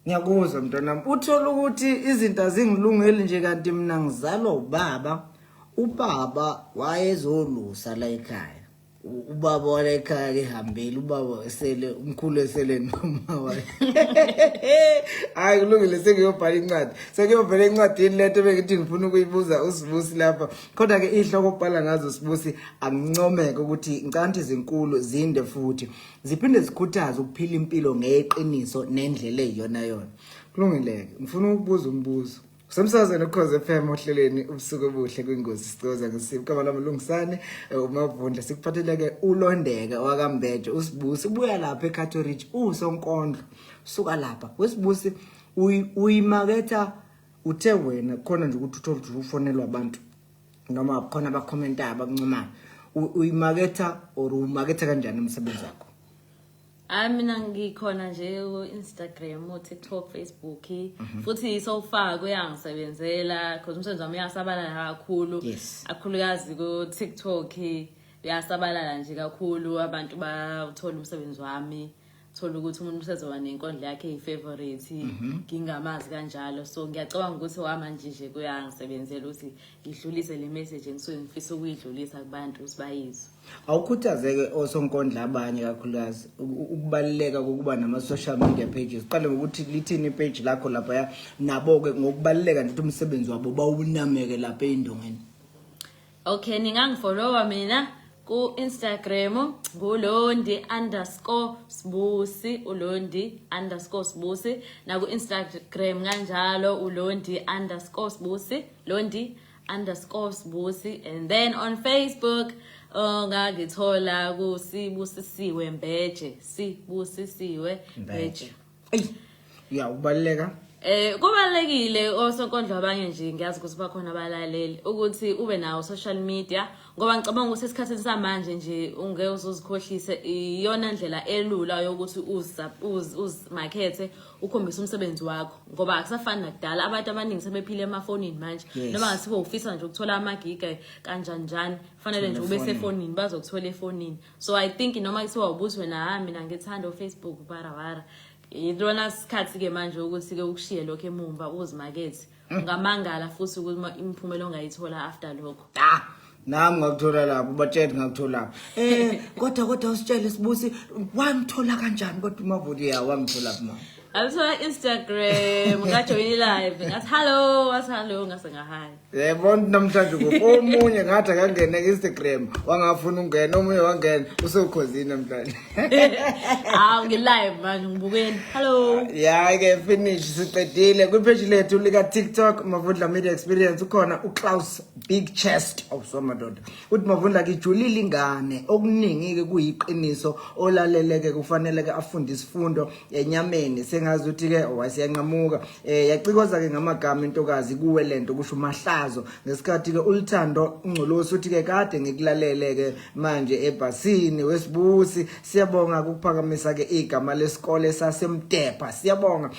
Ngiyakuzwa mntanami, uthola ukuthi izinto azingilungeli nje kanti mina ngizalwa ubaba, ubaba wayezolusa la ekhaya. Ubaba wala ekhaya ke hambile, ubaba esele umkhulu esele noma waye. Hayi kulungile, sengiyobhala incwadi, sengiyobhala encwadini lento bengithi ngifuna ukuyibuza uSibusi lapha. Kodwa ke ihloko okubhala ngazo Sibusi angincomeke ukuthi ngicabanga ukuthi zinkulu zinde futhi ziphinde zikhuthaze ukuphila impilo ngeqiniso nendlela eyiyona yona. Kulungile ke, ngifuna ukubuza umbuzo. Semsazweni Ukhozi FM ohlelweni ubusuku obuhle kwingozi sicoza ngesipho kama lami Lungisane uMavundla sikuphatheleke uLondeke wakaMbeje uSibusi ubuya lapha eCato Ridge usonkondlo suka lapha weSibusi uyimaketha uthe wena khona nje ukuthi uthole ukuthi ufonelwa abantu noma khona abakhomentayo abakuncomayo uyimaketha or umaketha kanjani umsebenzi wakho? Hayi mina ngikhona nje ku-Instagram, u-TikTok, Facebook, futhi so far kuyangisebenzela because umsebenzi wami uyasabalala kakhulu. Kakhulukazi ku-TikTok uyasabalala nje kakhulu, abantu bawuthola umsebenzi wami. Thola ukuthi umuntu usezoba nenkondlo yakhe eyi-favorite, ngingamazi kanjalo. So ngiyacabanga ukuthi wamanje nje kuyangisebenzela ukuthi ngidlulise le message engisuke ngifisa ukuyidlulisa kubantu ukuthi bayizwe. Awukhuthazeke osonkondla abanye, kakhulukazi ukubaluleka kokuba nama-social media pages. Qale ngokuthi lithini ipage lakho laphaya, nabo-ke ngokubaluleka nje ukuthi umsebenzi wabo bawunameke lapha ey'ndongeni. Okay, ningangifollowa mina ku-Instagram ngulondi_Sbusi, ulondi_Sbusi, naku-Instagram kanjalo ulondi_Sbusi, londi_Sbusi. And then on Facebook ongangithola kuSibusisiwe Mbeje, Sibusisiwe Mbeje. Eyi ya, ukubaluleka. Kubalekile osonkondlo abanye nje, ngiyazi ukuthi bakhona abalaleli, ukuthi ube nawo social media, ngoba ngicabanga ukuthi esikhathini samanje nje ungeke uzozikhohlise, iyona ndlela elula yokuthi uzimakethe, ukhombise umsebenzi wakho, ngoba akusafani nakudala, abantu abaningi sebephile emafonini manje. Noma ngasibe ufisa nje ukuthola amagiga kanjani njani, fanele nje ube efonini. Sefonini, bazokuthola efonini. So I think noma kuthiwa ubuthi wena, ha, mina ngithanda uFacebook barawara, ilona sikhathi-ke manje ukuthi-ke ukushiye lokho emumva, uzimakethe. Ungamangala futhi ukuthi imiphumela ongayithola after lokho. Ah, nami ngakuthola lapho, batshele ngakuthola lapho. Kodwa usitshele Sibusi, wamthola kanjani kodwa uMavuli? Ya, wangithola phi mama? Ngalithola Instagram, ngajoyina i-live, ngathi hello, wathi hello, ngase ngahayi. Yebo, namhlanje omunye ngathi akangene ku-Instagram, wangafuna ukungena, omunye wangena, usekhozini namhlanje. Hawu, ngi-live manje, ngibukeni, hello. Ya ke, finish, siqedile. Kwipage lethu lika TikTok, Mavundla Media Experience, ukhona uClaus Big Chest awusomadoda, uthi Mavundla kijulile ingane, okuningi ke kuyiqiniso, olaleleke kufanele ke afunde isifundo enyameni, sengazi ukuthi ke wasiyanqamuka, yacikoza ke ngamagama intokazi kuwe lento, kusho uMahlazo. Ngesikhathi ke uLithando Ngcolosi uthi ke kade ngikulalele ke manje ebhasini wesibusi, siyabonga ukuphakamisa ke igama lesikole saseMdepha, siyabonga.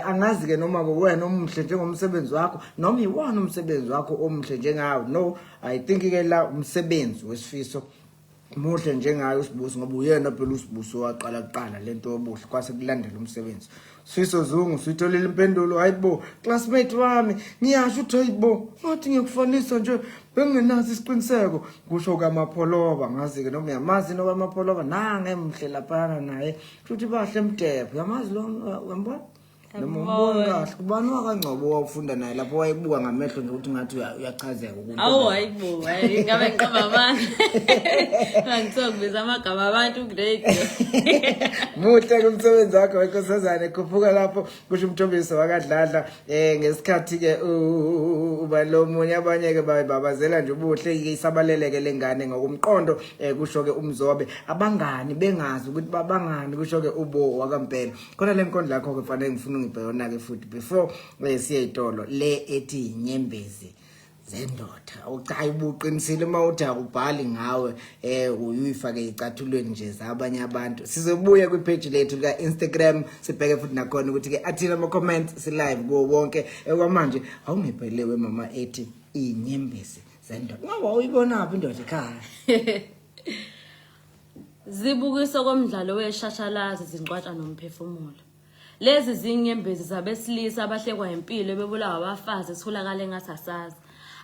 Angazi ke noma wena omuhle njengomsebenzi wakho noma iwona umsebenzi wakho omuhle njengawe. No, I think ke la umsebenzi wesifiso muhle njengayo uSibusi, ngoba uyena phela uSibusi owaqala kuqala lento yobuhle, kwase kulandela umsebenzi. Sifiso Zungu, sitholile impendulo. Hayibo, classmate wami, ngiyasho ukuthi hayibo, ngathi ngiyakufanisa nje, bengenaso isiqiniseko, kusho kaMapholoba. Ngazi ke noma uyamazi nokaMapholoba, nange emhle laphana naye, futhi bahle emdepho, uyamazi lo, uyambona noma umbona kahle kubani wakaNgcobo owawufunda naye lapho, wayebuka ngamehlo nje ukuthi ngathi uyachazeka ukuthi Awu, hayibo, hayi, ngabe ngiqamba amanga ngangithiwa kubiza amagama abantu ku-radio. Muhle kumsebenzi wakho wenkosazane, khuphuka lapho, kusho uMthombiso wakaDladla. Ngesikhathi ke uba lo munye, abanye ke babazela nje ubuhle ke, isabaleleke lengane ngokumqondo, kusho ke uMzobe. Abangani bengazi ukuthi babangani, kusho ke uBo wakaMpela. Khona le nkondlo yakho ke, fanele ngifuna ungiphe yona ke futhi before siye itolo, le ethi inyembezi zendoda. Cha, ubuqinisile uma uthi akubhali ngawe, uyifake icathulweni nje zabanye abantu. Sizobuya kwipage lethu lika Instagram, sibheke futhi nakhona ukuthi ke athini ama comments, si live kuwo wonke. Okwamanje awungibhele we mama ethi inyembezi zendoda, ngoba uyibona phi indoda ekhaya? Zibukisa komdlalo weshashalazi, zingcwatsha nomphefumulo. Lezi zinyembezi zabesilisa abahlekwa impilo, bebulawa abafazi, etholakala engathi asazi.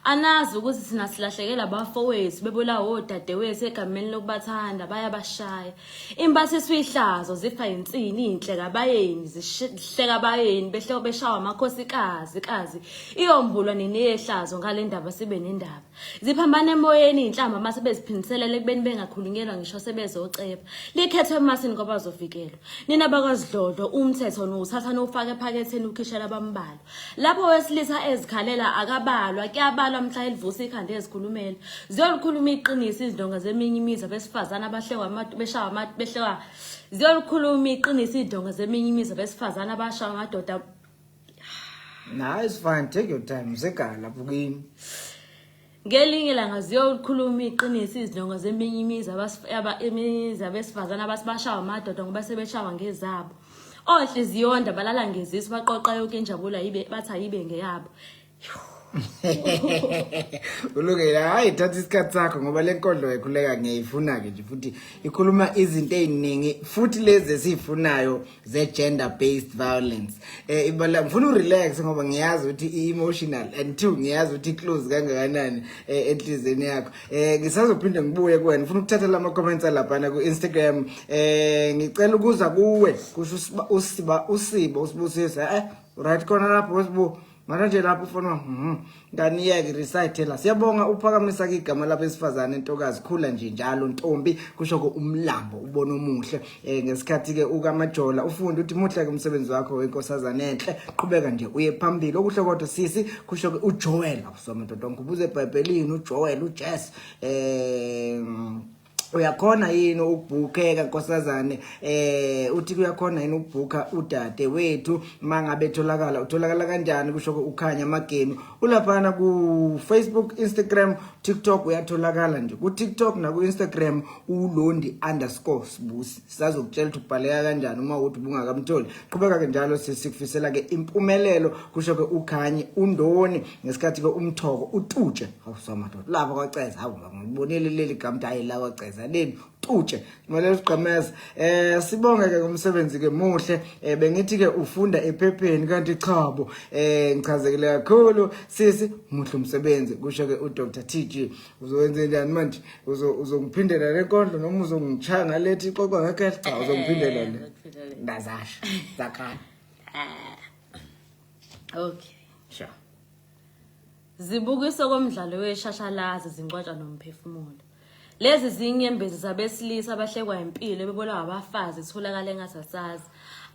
Anazi ukuthi thina silahlekela abafowethu, bebulawa odadewethu egameni lokubathanda, bayabashaya. Imbathiswa ihlazo, zifa insini, inhleka abayeni, zihleka abayeni, behleka beshawa amakhosikazi kazi. Iyombulwa nini yehlazo ngale ndaba sibe nendaba. Ziphambana emoyeni iy'nhlamba mase beziphindiselela ekubeni bengakhulunyelwa ngisho sebezoceba. Likhethwe emasini kwabazovikelwa. Nina bakwaZidlodlo, umthetho niwuthatha niwufake ephaketheni, ukhishela abambalwa. Lapho owesilisa ezikhalela akabalwa, kuyabalwa mhla elivusa ikhanda ezikhulumela. Ziyolikhuluma iqiniso izindonga zeminye imizi abesifazane abahlekwa beshawa behlekwa. Ziyolikhuluma iqiniso izindonga zeminye imizi abesifazane abashawa amadoda. Nah, it's fine, take your time, usekhaya lapho kini. Ngelinye ilanga ziyolikhuluma iqiniso izindonga zeminye imizi imizi abesifazane abasibashawa amadoda, ngoba sebeshawa ngezabo. Onhliziyonda balala ngezisu, baqoqa yonke injabulo ayibe bathi ayibe ngeyabo. Ulungile, hayi, thatha isikhathi sakho ngoba le nkondlo ekhuleka ngiyayifuna-ke nje, futhi ikhuluma izinto ey'ningi futhi lezi esiyifunayo ze-gender based violence. Ibala ngifuna urelax ngoba ngiyazi ukuthi i-emotional and two, ngiyazi ukuthi i-close kangakanani enhliziyweni yakho. Ngisazophinde ngibuye kuwena, ngifuna ukuthatha lama comments alaphana ku-Instagram. Ngicela ukuza kuwe, kusho usiba usibo uSibusisa. Right khona lapho wesibu mana nje lapho ufuna nganiyeke recite la. Siyabonga uphakamisa ke igama labesifazane, ntokazi, khula nje njalo ntombi, kusho ko umlambo ubona omuhle. Ngesikhathi ke ukaMajola ufunda uthi muhle ke umsebenzi wakho wenkosazana enhle, qhubeka nje uye phambili, okuhle kodwa sisi, kusho ke uJoel. Awusoma ndoda, ngibuze eBhayibhelini uJoel uJess. Uyakhona yini ukubhukeka nkosazane? Uthi kuyakhona yini ukubhuka udade wethu mangabe etholakala, utholakala kanjani, kusho uKhanya Magenu. Ulaphana ku Facebook, Instagram, TikTok, uyatholakala nje ku TikTok na ku Instagram, ulondi_sibusi. Sazokutshela ukuthi ubhaleka kanjani uma uthi ubungakamtholi. Qhubeka ke njalo, sikufisela ke impumelelo, kusho ke uKhanye undoni. Ngesikhathi ke umthoko ututshe, awusamadoda lapha kwaceza, hawu, ngibonile leli gama, hayi la kwaceza leli tutshe kumele sigqemeza. Sibonge ke ngomsebenzi ke muhle. Bengithi ke ufunda ephepheni kanti chabo. Ngichazekile kakhulu sisi, muhle umsebenzi, kusho ke uDr TG. Uzowenza njani manje? Uzongiphindela le nkondlo noma uzongichaya ngalethi ixoxa ngekhehle? Cha, uzongiphindela le. Ndazasha zakhala. Okay. Sure. Zibukisa komdlalo weshashalazi zincwatsha nomphefumulo. Lezi zinyembezi zabesilisa abahlekwa impilo bebulawa abafazi, itholakala engasasazi.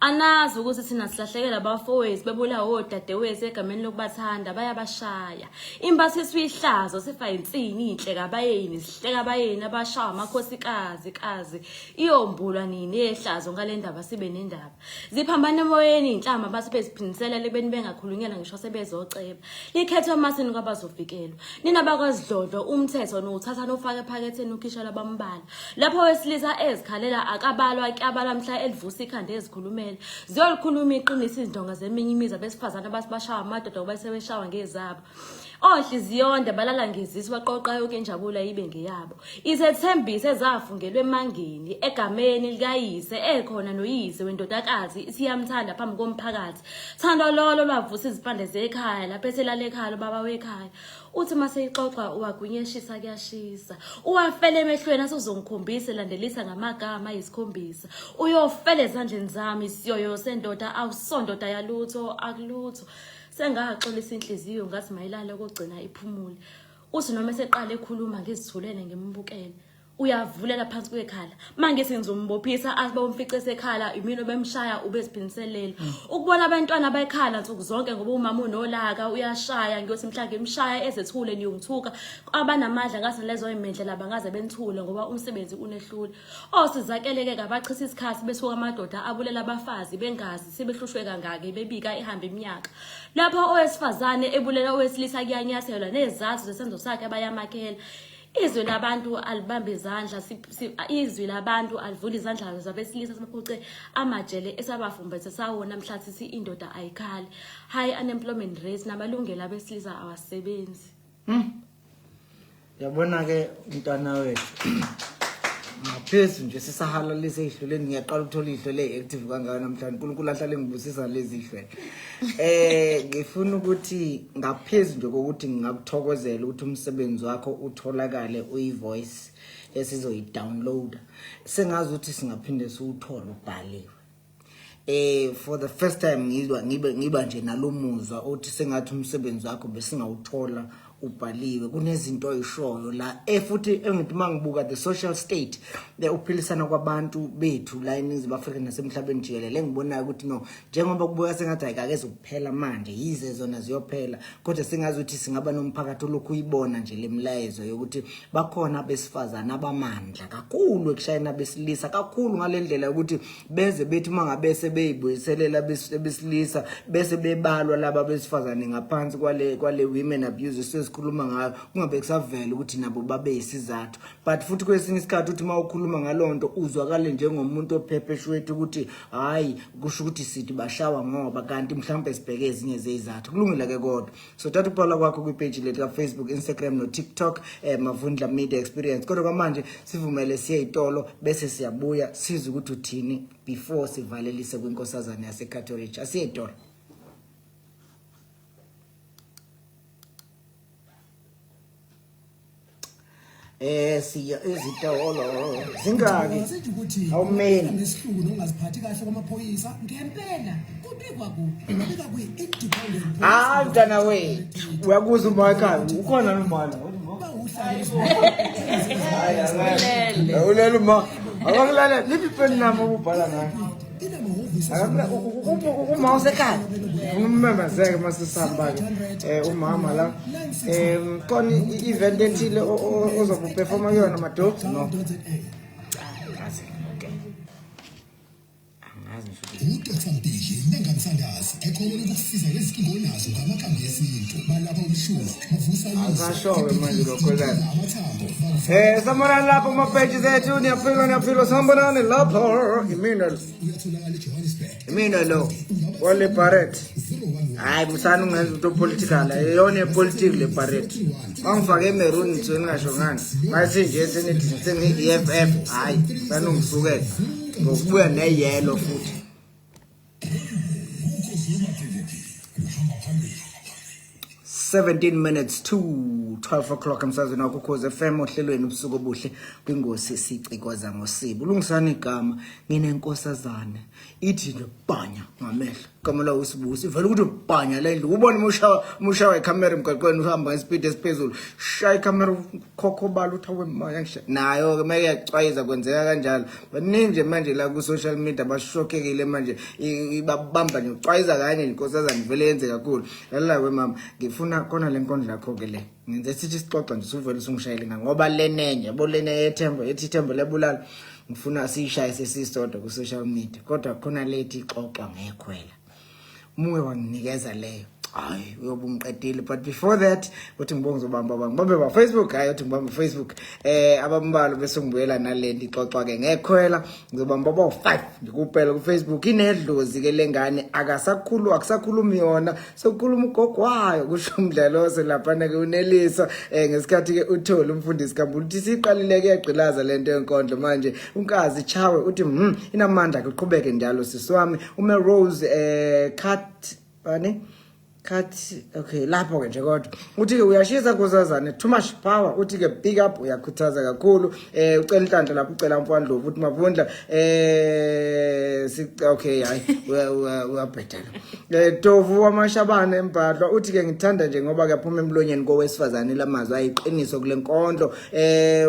Anazi ukuthi thina silahlekela abafowethu bebulawa odadewethu egameni lokubathanda bayabashaya. Imbathiswa ihlazo sifa insini inhle kabayeni sihleka abayeni abashawa amakhosikazi kazi iyombulwa nini ehlazo ngale ndaba sibe nendaba. Ziphambana emoyeni inhlama bathi beziphindisela lebeni bengakhulunyelwa ngisho sebezoceba. Likhethwe emasini kwabazovikelwa. Nina bakwaZidlodlo umthetho niwuthatha nofake ephaketheni ukhishela abambalwa. Lapho owesilisa ezikhalela akabalwa kuyabalwa mhla elivusa ikhanda ezikhulumela. Ziyolikhuluma iqiniso izindonga zeminye imizi abesifazane abathi bashawa amadoda ngoba sebeshawa ngezabo. Onhliziyonde balala ngezisu baqoqa yonke injabulo ibe ngeyabo. Izethembiso ezafungelwe emangeni egameni likayise ekhona noyise wendodakazi isiyamthanda phambi komphakathi. Thando lolo lwavusa izimpande zekhaya lapho eselala ekhaya ubaba wekhaya. Uthi uma seyixoxa uwagwinyeshisa kuyashisa. Uwafele emehlweni asuzongikhombisa elandelisa ngamagama ayisikhombisa. Uyofela ezandleni zami isiyoyo sendoda, awusondoda yalutho akulutho. Sengaxolisa inhliziyo ngathi mayilale kogcina iphumule. Uthi noma eseqala ekhuluma ngizithulele ngimbukele. Uyavulela phansi kwekhala. Mangithi ngizombophisa athi bomfice esekhala imina obemshaya ubeziphindiselela. Ukubona abantwana bekhala nsuku zonke ngoba umama unolaka uyashaya, ngiyothi mhla ngimshaya ezethule niyongithuka. Abanamandla ngase lezo imendlela bangaze benithule ngoba umsebenzi unehlule. Osizakeleke kabachitha isikhathi besuka amadoda abulela abafazi bengazi sebehlushwe kangaki bebika ihamba iminyaka. Lapho owesifazane ebulela owesilisa kuyanyathelwa nezathu zesenzo sakhe bayamakhela. Izwi labantu alibambe izandla, izwi labantu alivula izandla zabesilisa sibaphuce amajele esabafumbethe sawona mhla sithi indoda ayikhali. High unemployment rate namalungelo abesilisa awasebenzi. Yabona ke mntwana wethu, ngaphezu nje sisahalalisa ey'hlweleni, ngiyaqala ukuthola iy'hlwele ey'active kangaka namhlanje. UNkulunkulu ahlale ngibusisa lezi hlwele. Ngifuna ukuthi ngaphezu nje kokuthi ngingakuthokozela ukuthi umsebenzi wakho utholakale uyi-voice esizoyi-downloada, sengazi ukuthi singaphinde siwuthole ubhaliwe. For the first time ngizwa ngibe ngiba nje nalomuzwa othi sengathi umsebenzi wakho besingawuthola ubhaliwe. Kunezinto oyishoyo la futhi engithi mangibuka the social state, uphilisana kwabantu bethu la eNingizimu Afrika nasemhlabeni jikelele, engibonayo ukuthi no, njengoba kubuka sengathi ayikake zokuphela manje, yize zona ziyophela, kodwa singazi ukuthi singaba nomphakathi olokhu uyibona nje lemilayezo yokuthi bakhona abesifazane abamandla kakhulu ekushayeni abesilisa kakhulu ngale ndlela yokuthi beze bethi uma ngabe sebeyibuyiselela abesilisa bese bebalwa laba besifazane ngaphansi kwale women abuse. esikhuluma ngayo kungabe kusavela ukuthi nabo babe yisizathu. But futhi kwesinye isikhathi uthi uma ukhuluma ngalonto uzwakale njengomuntu ophepheshwethu ukuthi hayi kusho ukuthi sithi bashawa ngoba kanti mhlawumbe sibheke ezinye zezizathu. Kulungile ke kodwa. So thatha ukubhala kwakho kwipage lethu ka Facebook, Instagram no TikTok Mavundla Media Experience. Kodwa kwamanje sivumele siye itolo bese siyabuya sizwe ukuthi uthini before sivalelise kwinkosazana yaseCatholic. Asiye itolo. Siya ezitolo zingaki awumeni nesihluku nokungaziphathi kahle kwamaphoyisa ngempela kubikwa kuphi ubika kwi-independent Hayi mntana we uyakuza uma ekhaya ukhona nomama Ulele. Ulele uma akakulala liphi ipeni nami obubhala ngayo inamahhovisi Uma usekhaya ummemezeke uma sisihamba-ke umama la khona i-event ethile ozobe uperforma kuyona madopes no Angazi, okay angazi ngisho ukuthi uDr Mbhidli nengamthandazi ekhona lokukusiza ngezinkinga onazo ngamakhambi esintu balapha umshumo bavusa Akasho-ke manje lokho lana. amathambo Sanibonani lapho kuma-pages ethu niyaphila niyaphila sanibonani lapho imina uyatholakala eJohannesburg imina lo wale Barrett 011 hayi musana ungenza into political eyona yepolitiki le Barrett bangifake emeroon nje ningasho ngani masinje senithi sengi-EFF hayi sanungisukela ngokubuya neyelo futhi 17 minutes to 12 o'clock emsazweni wakho Ukhozi FM ohlelweni ubusuku obuhle kwingosi sicikoza ngosibu. Lungisani igama nginenkosazane ithi nje bhanya ngamehlo. Igama lawo usibusi ivela ukuthi bhanya le ndlu ubone umushawa umushawa ikhamera emgwaqweni uhamba ngespeed esiphezulu. Shaya ikhamera ukhokhobala uthi awe maya ngisha. Nayo ke meke yacwayiza kwenzeka kanjalo. Baningi nje manje la ku social media bashokekile manje ibabamba nje ucwayiza kanye inkosazane vele yenze kakhulu. Lalela we mama ngifuna khona le nkondlo yakho ke le. Ngenze sithi sixoxa nje usuvele usungishayele nga ngoba lenenye yabo lena yethemba ethi ithemba liyabulala. Ngifuna siyishaye sesisodwa ku social media kodwa khona lethi ixoxwa ngekhwela. Umuke wanginikeza leyo. Hayi uyobe ungiqedile but before that uthi ngibonge ngizobamba bang babe ba Facebook hayi uthi ngibamba Facebook abambalo bese ngibuyela nalento ixoxwa ke ngekhwela ngizobamba ba 5 ngikupela ku Facebook inedlozi ke lengane akasakhulu akusakhulumi yona sokukhuluma ugogo wayo kusho umdlalose lapha ke unelisa ngesikhathi ke uthole umfundisi kaMbulu uthi siqalile ke yagqilaza lento yenkondlo manje unkazi Chawe uthi inamandla ke uqhubeke njalo sisi wami ume Rose cut bani cut okay lapho ke nje kodwa uthi ke uyashisa nkosazane too much power uthi ke big up uyakhuthaza kakhulu ucela inhlanhla lapho ucela umfandlovu uthi Mavundla okay hayi uyabhedela Tovu wamashabane embadlwa uthi ke ngithanda nje ngoba kuyaphuma emlonyeni kowesifazane lamazwi ayiqiniso kule nkondlo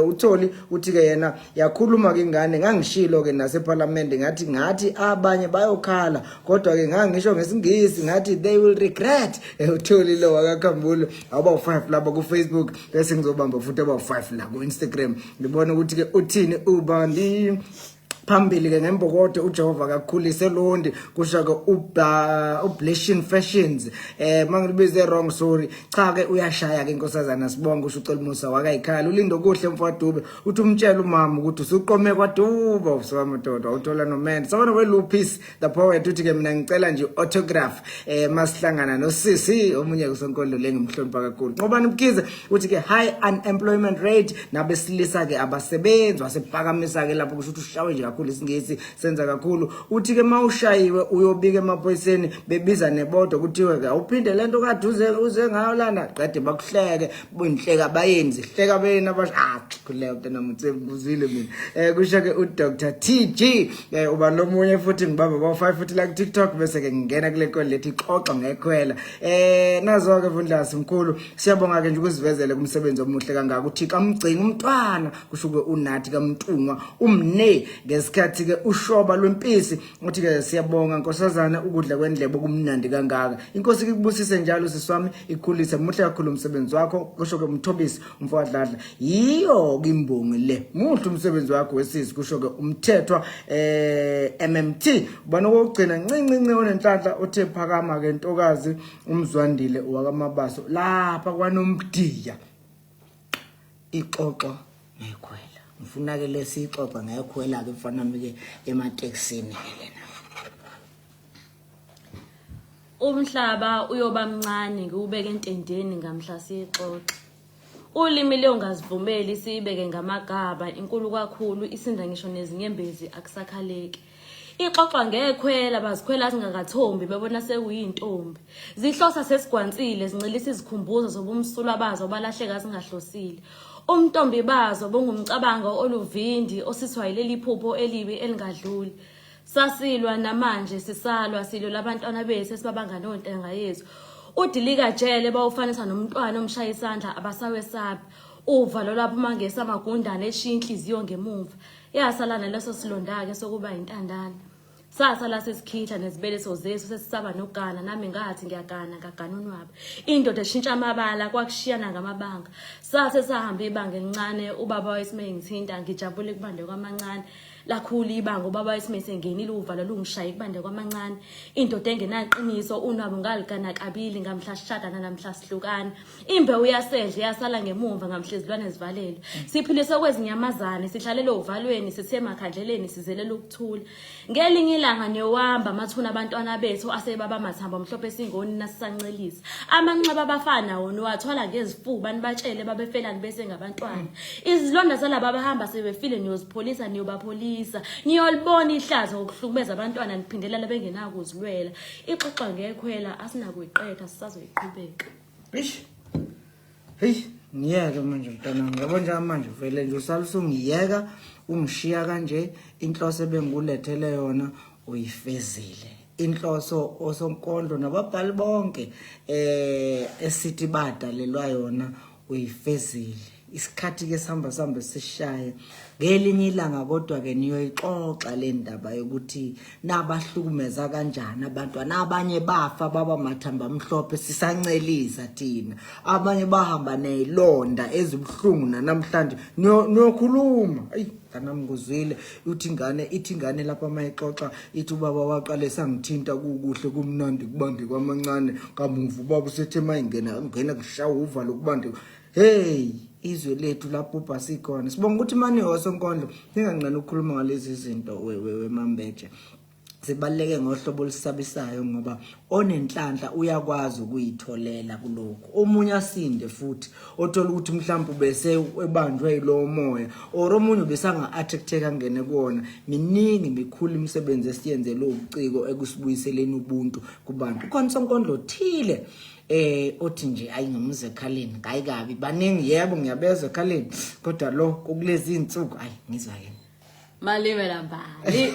utholi uthi ke yena yakhuluma ke ingane ngangishilo ke naseParliament ngathi abanye bayokhala kodwa ke ngangisho ngesingisi ngathi they will regret. Utholi lo wakaKhambule awuba u5 lapha ku Facebook bese ngizobamba futhi aba u5 la ku Instagram ngibona ukuthi ke uthini ubani phambili ke ngembokodo uJehova kakhulise londi kusho ke uBleshin Fashions mangilibize wrong sorry cha ke uyashaya ke inkosazana sibonga usho ucela umusa wakayikhala ulindo kuhle mfwadube uthi umtshela umama ukuthi usuqome kwaDuba uswamadoda uthola nomende sabona we Lupis the poet uthi ke mina ngicela nje autograph masihlangana nosisi omunye kusonkondlo lengimhlonipha kakhulu Nqobani Mkhize uthi ke high unemployment rate nabesilisa ke abasebenzi wasephakamisa ke lapho kusho ukuthi ushawe nje kakhulu isingisi senza kakhulu uthi ke mawushayiwe uyobika emaphoyiseni bebiza nebodwa kuthiwe ke awuphinde lento kade uze ngayo lana qede bakuhleke bunhleka bayenzi hleka bena basho kuleyo mntana mutse ngibuzile mina kusho ke uDr TG uba lomunye futhi ngibamba ba 5 futhi la ku TikTok bese ke ngingena kule nkondlo lethi ixoxa ngekhwela nazo ke Vundlasi mkhulu siyabonga ke nje ukuzivezele kumsebenzi omuhle kangaka uThixo amgcina umntwana kusho ke unathi kaMntungwa umne ngesikhathi Ngesikhathi ke ushoba lwempisi uthi ke siyabonga nkosazana ukudla kwendlebe okumnandi kangaka. Inkosi ikubusise njalo siswami ikhulise muhle kakhulu umsebenzi wakho kusho ke umthobisi umfowadladla. Yiyo ke imbongi le. Muhle umsebenzi wakho wesisi kusho ke umthethwa MMT. Ubani okugcina ncinci ncinci onenhlanhla othe phakama ke ntokazi umzwandile wakamabaso lapha kwanomdiya. Ixoxo ngekhwela. Ngifuna ke lesixoxa ngekhwela ke mfana wami ke ematekisini ke lena. Umhlaba uyoba mncane ngiwubeke entendeni ngamhla siyixoxa. Ulimi liyongazivumeli siyibeke ngamagaba inkulu kakhulu isinda ngisho nezinyembezi akusakhaleki. Ixoxwa ngekhwela bazikhwela zingakathombi bebona sekuyintombi. Zihlosa sesigwansile zincelisa izikhumbuzo zobumsulwa bazo balahleka zingahlosile. Umntombi bazo bungumcabango oluvindi osiswa yileli phupho elibi elingadluli. Sasilwa namanje sisalwa silwela abantwana bethu esibabanga nontanga yethu. Udilika jele bawufanisa nomntwana omshaya isandla abasawesabi. Uvalo lwaphuma ngesamagundane eshiya inhliziyo ngemumva. Yasala naleso silonda-ke sokuba yintandane. Sasala sesikhihla nezibeleso zethu sesisaba nokugana nami ngathi ngiyagana ngagana unwaba. Indoda eshintsha amabala kwakushiyana ngamabanga. Sase sahamba ibanga elincane ubaba wayesime ngithinta ngijabule kubande kwamancane. Lakhula ibanga ubaba wayesime sengenile uvalo lungishaye kubande kwamancane. Indoda engenaqiniso unwabo ngaligana kabili ngamhla sishadana namhla sihlukana. Imbewu yasedle yasala ngemumva ngamhla izilwane zivalelwe. Siphilise kwezinyamazane sihlalele ovalweni sithe emakhandleleni sizelela ukuthula. Ngelinye ilanga niyowamba amathuna abantwana bethu asebaba amathambo amhlophe singoni nasisancelisa. Amanxeba abafana wona uwathwala ngezifuba nibatshele babefelani bese ngabantwana. Izilonda zalaba abahamba sebefile niyozipholisa niyobapholisa. Niyolibona ihlazo ngokuhlukumeza abantwana niphindelela bengenakuzilwela. Ixoxa ngekhwela asinakuyiqeda sisazoyiqhubeka. Eish. Hey, ngiyeke manje mntana yabo nje manje vele nje usala usungiyeka ungishiya kanje inhloso ebengikulethele yona uyifezile. Inhloso osonkondlo nababhali bonke esithi badalelwa yona uyifezile. Isikhathi ke sihamba sambe sishaye ngelinye ilanga kodwa ke niyoyixoxa le ndaba yokuthi nabahlukumeza kanjani abantwana abanye bafa baba mathamba amhlophe sisancelisa thina abanye bahamba nezilonda ezibuhlungu namhlanje niyokhuluma ayi mntanami nguzwile uthi ingane ithi ingane lapha mayixoxa ithi ubaba waqale sangithinta kukuhle kumnandi kubande kwamancane kamuva ubaba usethe mayingena ngena kushaya uvalo kubande. Hey, izwe lethu labhubha sikhona. Sibonga ukuthi mani osonkondlo ninganqeni ukukhuluma ngalezi zinto wemambeje. Sibaluleke ngohlobo olusabisayo ngoba onenhlanhla uyakwazi ukuyitholela kulokhu. Omunye asinde futhi othola ukuthi mhlawumbe bese ebanjwe yilowo moya or omunye bese anga-attracteka angene kuwona. Miningi mikhulu imisebenzi esiyenzele ubuciko ekusibuyiseleni ubuntu kubantu. Khona sonkondlo thile othi nje ayi ngimuzwe ekhaleni hayi kabi baningi yebo ngiyabezwa ekhaleni kodwa lo kulezi insuku ayi ngizwa yena Malime lambali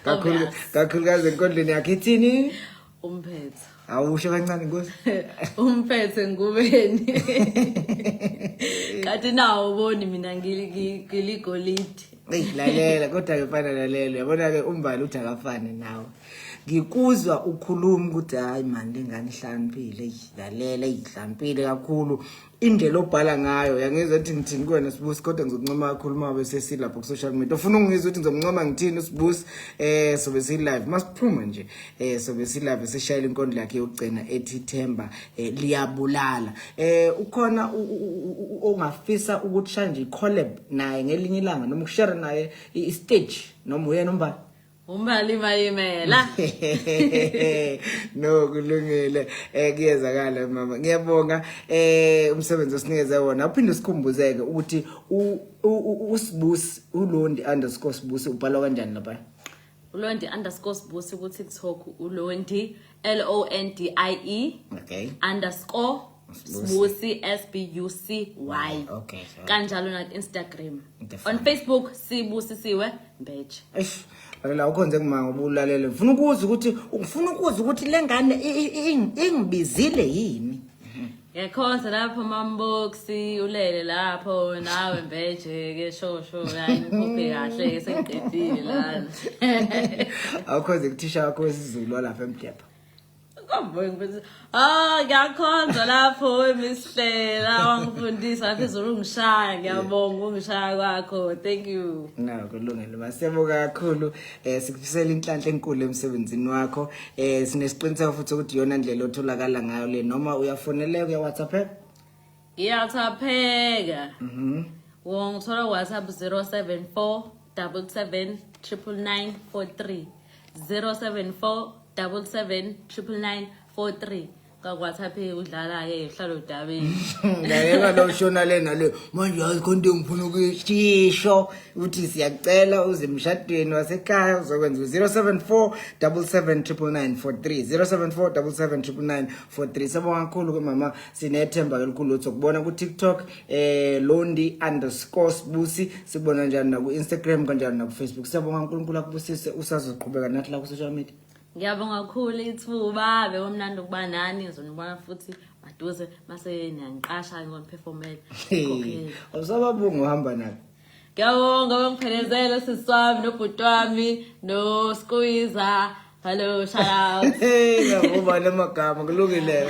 kakhulu kakhulukazi enkondlweni yakhe ithini umphetho awusho kancane nkosi umphethe ngubeni kanti nawo uboni mina ngiligolide. Eyi lalela kodwa ke fana lalela yabona ke umbali uthi akafane nawe. Ngikuzwa ukhuluma ukuthi hayi man lengane ihlaniphile eyi lalela ihlaniphile kakhulu indlela obhala ngayo yangizwa ukuthi ngithini kuwena Sibusi kodwa ngizokuncoma kakhulu uma bese silapho ku social media ufuna ukungizwa ukuthi ngizomncoma ngithini uSibusi sobe si live masiphuma nje sobe si live sishayela inkondlo yakhe yokugcina ethi Themba liyabulala ukhona ongafisa ukuthi shaya nje collab naye ngelinye ilanga noma ukushare naye i stage noma uyena umbali Umbali mayimela. No kulungile kuyezakala mama ngiyabonga umsebenzi osinikeze wona uphinde usikhumbuzeke ukuthi uSibusi uLondi _Sibusi ubhalwa kanjani lapha? Ulondi _Sibusi ku TikTok uLondi L O N D I E okay underscore Sibusi S B U C Y. Okay, so kanjalo na Instagram. Into On Facebook Sibusisiwe Mbeje. Eish, lalela ukhonze kumanga ubulalele. Ngifuna ukuzwa ukuthi lengane ingibizile yini? Ngiyakhonza lapho mamboxi ulele lapho nawe mbeje ke shosho hayi ngiphuphe kahle ke sengiqedile lana. Awukhoze kuthisha wakho wesiZulu walapha eMdepha. Komboy ngifundisa. Ah ngiyakhonza lapho eMisihlela wangifundisa lapha izulu ungishaya ngiyabonga ungishaya kwakho. Thank you. No, kulungile. Masiyabonga kakhulu. Eh sikufisela inhlanhla enkulu emsebenzini wakho. Eh sinesiqiniseko futhi ukuthi iyona ndlela otholakala ngayo le noma uyafoneleka uya WhatsApp. Ngiyathapheka. Mhm. Wongithola WhatsApp 074 77 999 43 074 77 999 43 kakwathapheki udlala-ke uhlala odabeni Ngayeka lo shona le nale manje yazi khona into engifuna ukuyisho ukuthi siyacela uze emshadweni wasekhaya uzokwenza 074 779943 074 779943 Sabonga kakhulu ke mama sinethemba elikhulu ukuthi ukubona ku TikTok eh londi_sbusi sibona njani na ku Instagram kanjani na ku Facebook siyabonga uNkulunkulu akubusise usazoqhubeka nathi la ku social media Ngiyabonga kakhulu ithuba bekumnandi ukuba nani ngizonibona futhi maduze mase niyangiqasha ngoniphefomela. Awusababonga uhamba nabo. Ngiyabonga bangiphelezele sisi wami nobhuti wami no Squeezer. Hello, shout out. Hey, ngiyavuma lamagama kulungile.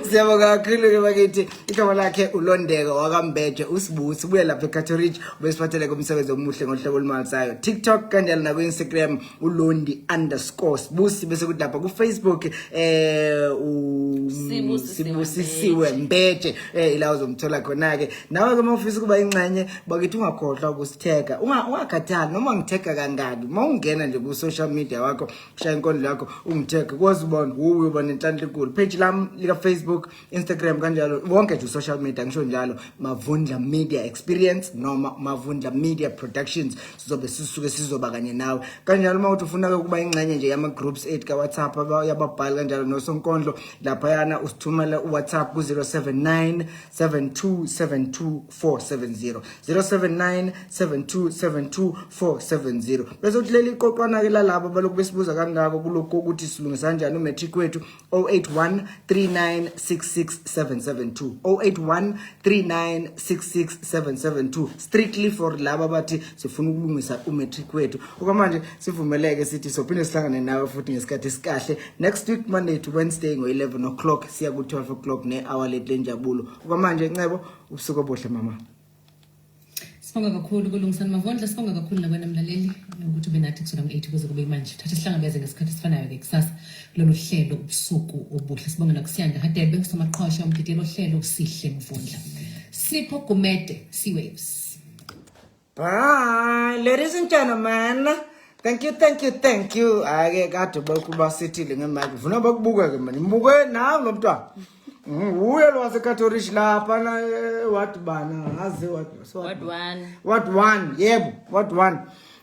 Siyabonga kakhulu ke bakithi. Igama lakhe uLondeka wakaMbeje uSibusi ubuya lapha eCato Ridge ubesiphathele kumsebenzi omuhle ngohlobo olumangalisayo. TikTok kanjalo naku Instagram ulondi_sibusi bese kuthi lapha ku Facebook eh u Sibusisiwe Mbeje eh ila uzomthola khona ke. Nawe ke mawufisa ukuba ingxenye bakithi ungakhohlwa ukusithega. Ungakhathali noma ngithega kangaki. Mawungena nje ku social media wakho shaya inkondlo yakho ungithege kwazi ubona uyoba nenhlanhla enkulu. Page lami lika Facebook Instagram kanjalo wonke nje social media ngisho njalo Mavundla Media Experience noma Mavundla Media Productions sizobe sisuke sizoba kanye nawe kanjalo uma uthi ufuna ukuba ingxenye nje yama groups ethu ka WhatsApp yababhali kanjalo nosonkondlo laphayana usithumele uWhatsApp ku 079 7272470 079 7272470 bese uthi leli qoqwana ke lalabo balokhu besibuza kangako kulokhu ukuthi silungisa kanjani umatric wethu 081 3966772 081 3966772 strictly for laba bathi sifuna ukulungisa umatric wethu okwamanje sivumeleke sithi sophinde sihlangane nawe futhi ngesikhathi esikahle next week Monday to Wednesday ngo-11 o'clock siya ku-12 o'clock ne-hour lethu lenjabulo okwamanje ncebo ubusuku obuhle mama Sibonga kakhulu kulungisani Mavondla, sibonga kakhulu nakwena mlaleli ukuthi ube nathi kusukela ngo-8 kuze kube manje. Thatha sihlangabeze ngesikhathi esifanayo ke kusasa kulolu hlelo ubusuku obuhle. Sibonga nakusiyanda Hadebe usomaqhosha umdidiyelo ohlelo uSihle Mvundla. Sipho Gumede, Sea Waves. Bye, ladies and gentlemen. Thank you, thank you, thank you. Ake kade bakuba sithile ngemike. Ufuna bakubuka ke manje. Mbuke nawe lo mntwana. Uye lo waseKatorish lapha na eh, what bana ngazi what so What one? What one? Yebo, what one?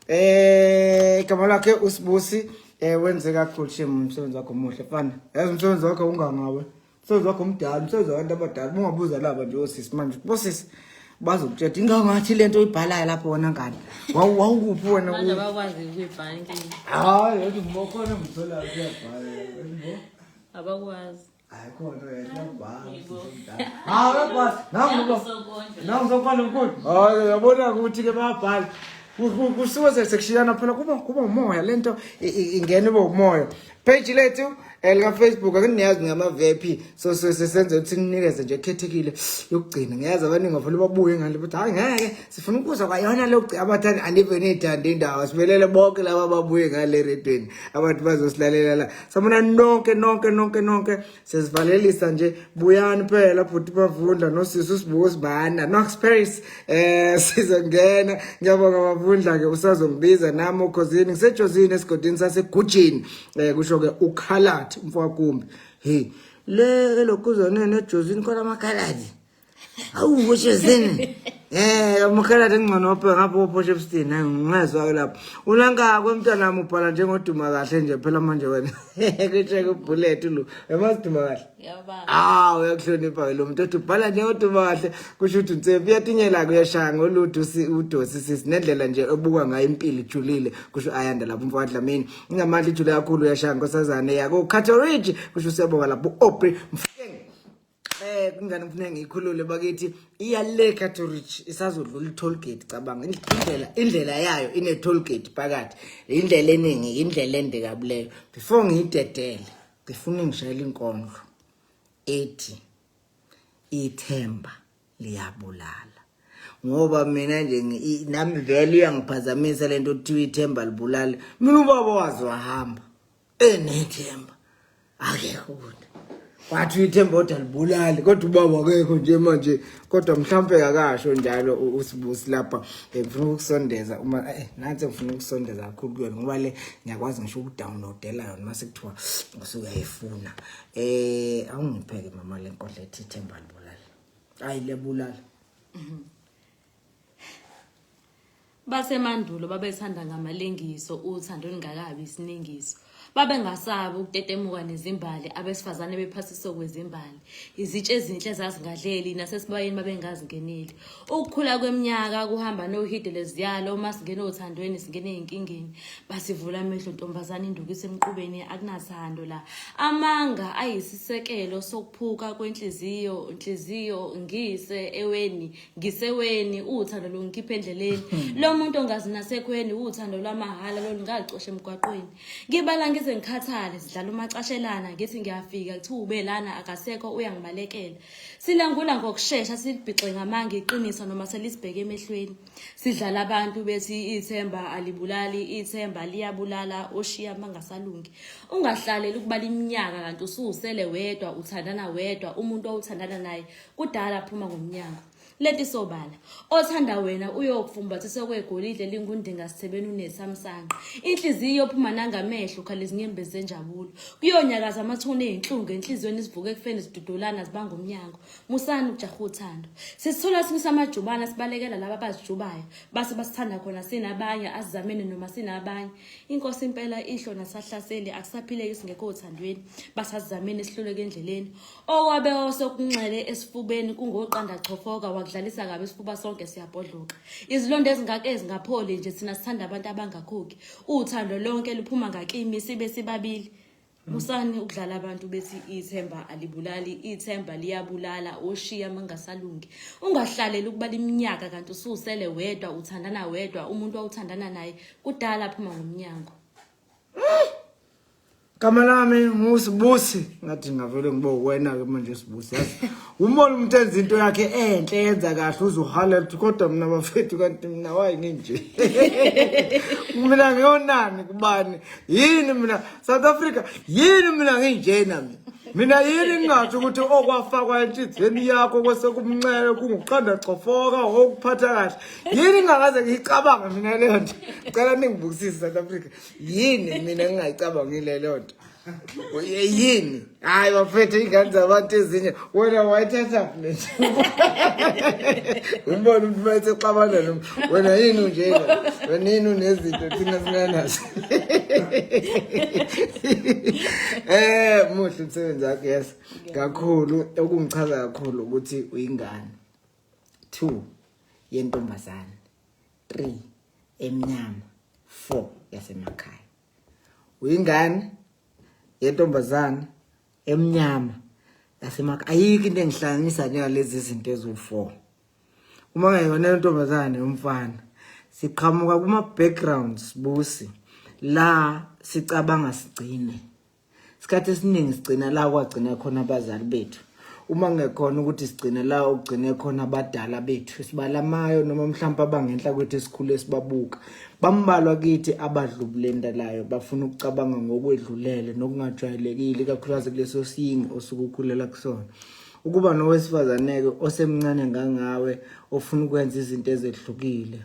Eh igama lakhe uSibusi eh wenze kakhulu shame umsebenzi wakho muhle fana. Yazi umsebenzi wakho ungangawe. Umsebenzi wakho umdala, umsebenzi wabantu abadala. Ungabuza laba nje osisi manje. Bosisi bazokutshela ingangathi lento oyibhalayo lapho wena ngane. Wawukuphi wena? Manje abakwazi ukuyibhala inkinga. Hayi, yazi ngibokhona ngithola kuyabhala. Abakwazi. Hayi khona uyabhala. Hayi uyabhala. Nangu nangu sokhona mkhulu. Hayi uyabona ukuthi ke bayabhala. Kusuke sekushiyana phela kuba kuba umoya lento ingena ibe umoya. Page lethu elika Facebook ake niyazi ngama VIP so so senze ukuthi sinikeze nje ekhethekile yokugcina ngiyazi abaningi bafuna babuye ngale bathi hayi ngeke sifuna ukuzwa kwayona lokugcina abathandi anive nithanda indawo sibelele bonke laba ababuye ngale redweni abantu bazosilalela la sabona nonke nonke nonke nonke sesivalelisa nje buyani phela bhuti bavundla nosisi usibuko sibana Nox Paris eh sizongena ngiyabonga bavundla ke usazongibiza nami ukhosini ngisejozini esigodini sasegujini eh kusho ke ukhalat umfowagumbi hey le elokuzane nejozini khona amakhaladi Awu ujozini Eh amakhaladi engcono ophe ngapho oPortshepstone ngingezwa ke lapho. Unankakwe mntanami ubhala njengoduma kahle nje phela manje wena. Kutshe kubullet lo. Uyamazi duma kahle? Yaba. Ah uyakuhlonipha ke lo muntu othi ubhala njengoduma kahle kusho ukuthi uNtsephi uyatinyela kuyashaya ngolutho udosi sisi nendlela nje obuka ngayo impilo ijulile kusho Ayanda lapho umfowethu Dlamini. Ingamandla ijule kakhulu uyashaya nkosazane yako Cato Ridge kusho usiyabonga lapho Aubrey Mfeng. Kungani ngifuna ngiyikhulule bakithi iya le Cato Ridge isazodlula i-toll gate cabanga indlela yayo ine toll gate phakathi indlela eningi indlela ende kabi leyo before ngiyidedele ngifuna ngishayela inkondlo ethi ithemba liyabulala ngoba mina nje nami vele iyangiphazamisa lento kuthiwa ithemba libulala mina ubaba wazi wahamba enethemba akekho kodwa wathi ithemba kodwa libulali kodwa ubaba akekho nje manje kodwa mhlawumbe akasho njalo usibusi lapha eh, ngifuna ukusondeza uma eh, nansi ngifuna ukusondeza kakhulu kuyona ngoba le ngiyakwazi ngisho ukudownloadela yona mase kuthiwa usuke ayifuna eh awungipheke mama le nkondlo ethi ithemba libulali ayi liyabulala Basemandulo babethanda ngamalengiso uthando olungakabi isiningiso. Babengasabi ukutetemuka nezimbali abesifazane bephasiswe kwezimbali. Izitsha ezinhle zazingadleli nasesibayeni babengazingeneli. Ukukhula kweminyaka kuhamba nohide leziyalo uma singena othandweni singene ey'nkingeni. Basivula amehlo ntombazane induku isemqubeni akunathando la. Amanga ayisisekelo sokuphuka kwenhliziyo, nhliziyo ngise eweni ngiseweni uthando lungikhipha endleleni lo muntu ongazi nasekhweni uthando lwamahhala lolu ngacosha emgwaqweni ngibala ngize ngikhathale sidlala umacashelana ngithi ngiyafika kuthiwa ube lana akasekho uyangibalekela silangula ngokushesha silibhixe ngamanga iqiniso noma selisibheke emehlweni sidlala abantu bethi ithemba alibulali ithemba liyabulala oshiya mangasalungi ungahlaleli ukubala iminyaka kanti usuwusele wedwa uthandana wedwa umuntu owuthandana naye Kudala phuma ngomnyango. Leti sobala. Othanda wena uyokufumbathisa kwegolide lingundinga sithebeni unesamsanqa. Inhliziyo iyophuma nangamehlo khala izinyembezi zenjabulo. Kuyonyakaza amathuna ezinhlungu enhliziyweni sivuke ekufeni sidudulana zibanga umnyango. Musani ukujaha uthando. Sisithola simisa amajubana sibalekela laba abazijubayo. Base basithanda khona sinabanye asizameni noma sinabanye. Inkosi impela ihlo nasahlaseli akusaphileki singekho othandweni. Basazameni sihluleke endleleni. Okwabe osokunxele esifubeni kungoqanda chofoka wakudlalisa kabi isifuba sonke siyabhodloka. Izilonda ezingaka ezingapholi nje thina sithanda abantu abangakhokhi. Uthando lonke luphuma ngakimi sibe sibabili. Musani ukudlala abantu bethi ithemba alibulali ithemba liyabulala oshiya mangasalungi. Ungahlaleli ukubala iminyaka kanti ususele wedwa uthandana wedwa umuntu owuthandana naye kudala phuma ngomnyango. Gama lami nguSibusi ngathi ngavele ngibe uwena ke manje Sibusi yazi umbona umuntu enza into yakhe enhle yenza kahle uzohala kodwa mina bafethu kanti mina wayi nginje mina ngiyonani kubani yini mina South Africa yini mina nginjena mina mina yini ngingathi ukuthi okwafakwa enhliziyweni yakho kwesekumncele kunguqanda chofoka okuphatha kahle yini ngingakaze ngiyicabange mina leyo nto cela ningibukisise South Africa yini mina ngingayicabangile leyo nto yini hayi bafethu iy'ngane zabantu ezinye wena wayithatha le nto umbona umuntu uma esexabana noma wena yini unjena wena yini unezinto thina singenazo eh muhle umsebenzi wakho yes kakhulu okungichaza kakhulu ukuthi uyingane 2 yentombazane 3 emnyama 4 yasemakhaya uyingane yentombazane emnyama yasemakhaya ayikho into engihlanganisa njengalezi zinto eziwu-4 uma ngayona intombazane yomfana siqhamuka kuma-backgrounds busi la sicabanga sigcine Isikhathi esiningi sigcina la kwagcina khona abazali bethu. Uma kungekhona ukuthi sigcine la okugcine khona abadala bethu esibalamayo noma mhlawumbe abangenhla kwethu esikhule sibabuka. Bambalwa kithi abadlubulendalayo bafuna ukucabanga ngokwedlulele nokungajwayelekile ikakhulukazi kuleso siyingi osuke ukhulela kusona. Ukuba nowesifazane-ke osemncane ngangawe ofuna ukwenza izinto ezehlukile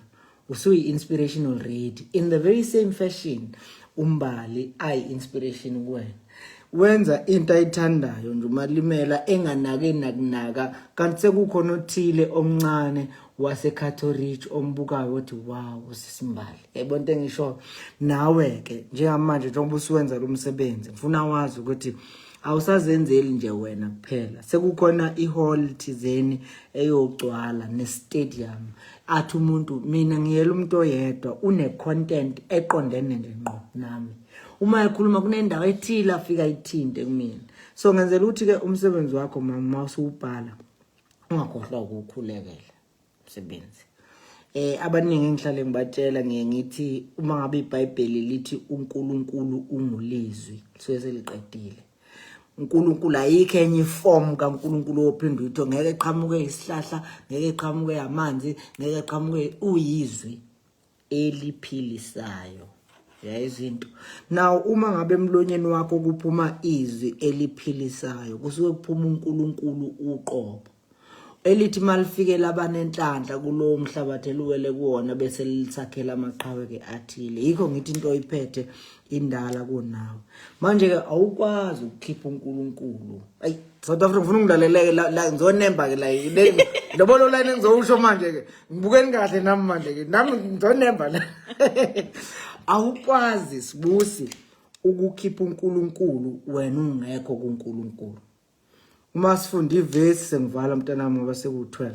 usuyi-inspiration already in the very same fashion umbali ayi-inspiration kuwena wenza into ayithandayo nje umalimela enganake nakunaka kanti sekukhona othile omncane waseCato Ridge ombukayo othi wow usisimbali yayibona into engisho nawe ke njengamanje njengoba usuwenza lo msebenzi ngifuna wazi ukuthi awusazenzeli nje wena kuphela sekukhona ihall thizeni eyogcwala nestadium athi umuntu mina ngiyela umuntu oyedwa une content eqondene nje ngqo nami. Uma ekhuluma kunendawo ethile afika ithinte kumina. So ngenzela ukuthi ke umsebenzi wakho mama usuwubhala ungakhohlwa ukukhulekela umsebenzi. Abaningi engihlale ngibatshela ngiye ngithi uma ngabe iBhayibheli lithi uNkulunkulu ungulizwi lisuke seliqedile. uNkulunkulu ayikho enye iform kaNkulunkulu ophinde uyitho ngeke eqhamuke isihlahla ngeke eqhamuke amanzi ngeke eqhamuke uyizwi eliphilisayo yayizinto now uma ngabe emlonyeni wakho kuphuma izwi eliphilisayo kusuke kuphuma uNkulunkulu uqobo elithi malifike labanenhlanhla kulowo mhlabathi eliwele kuwona bese lisakhela amaqhawe ke athile yikho ngithi into oyiphethe indala kunawe manje ke awukwazi ukukhipha uNkulunkulu ayi South Africa ngifuna ungilaleleke la ngizonemba ke la lobo lo line engizowusho manje ke ngibukeni kahle nami manje ke nami ngizonemba la awukwazi sibusi ukukhipha uNkulunkulu wena ungekho kuNkulunkulu Uma sifunda ivesi sengivala mntanami ngoba seku-12.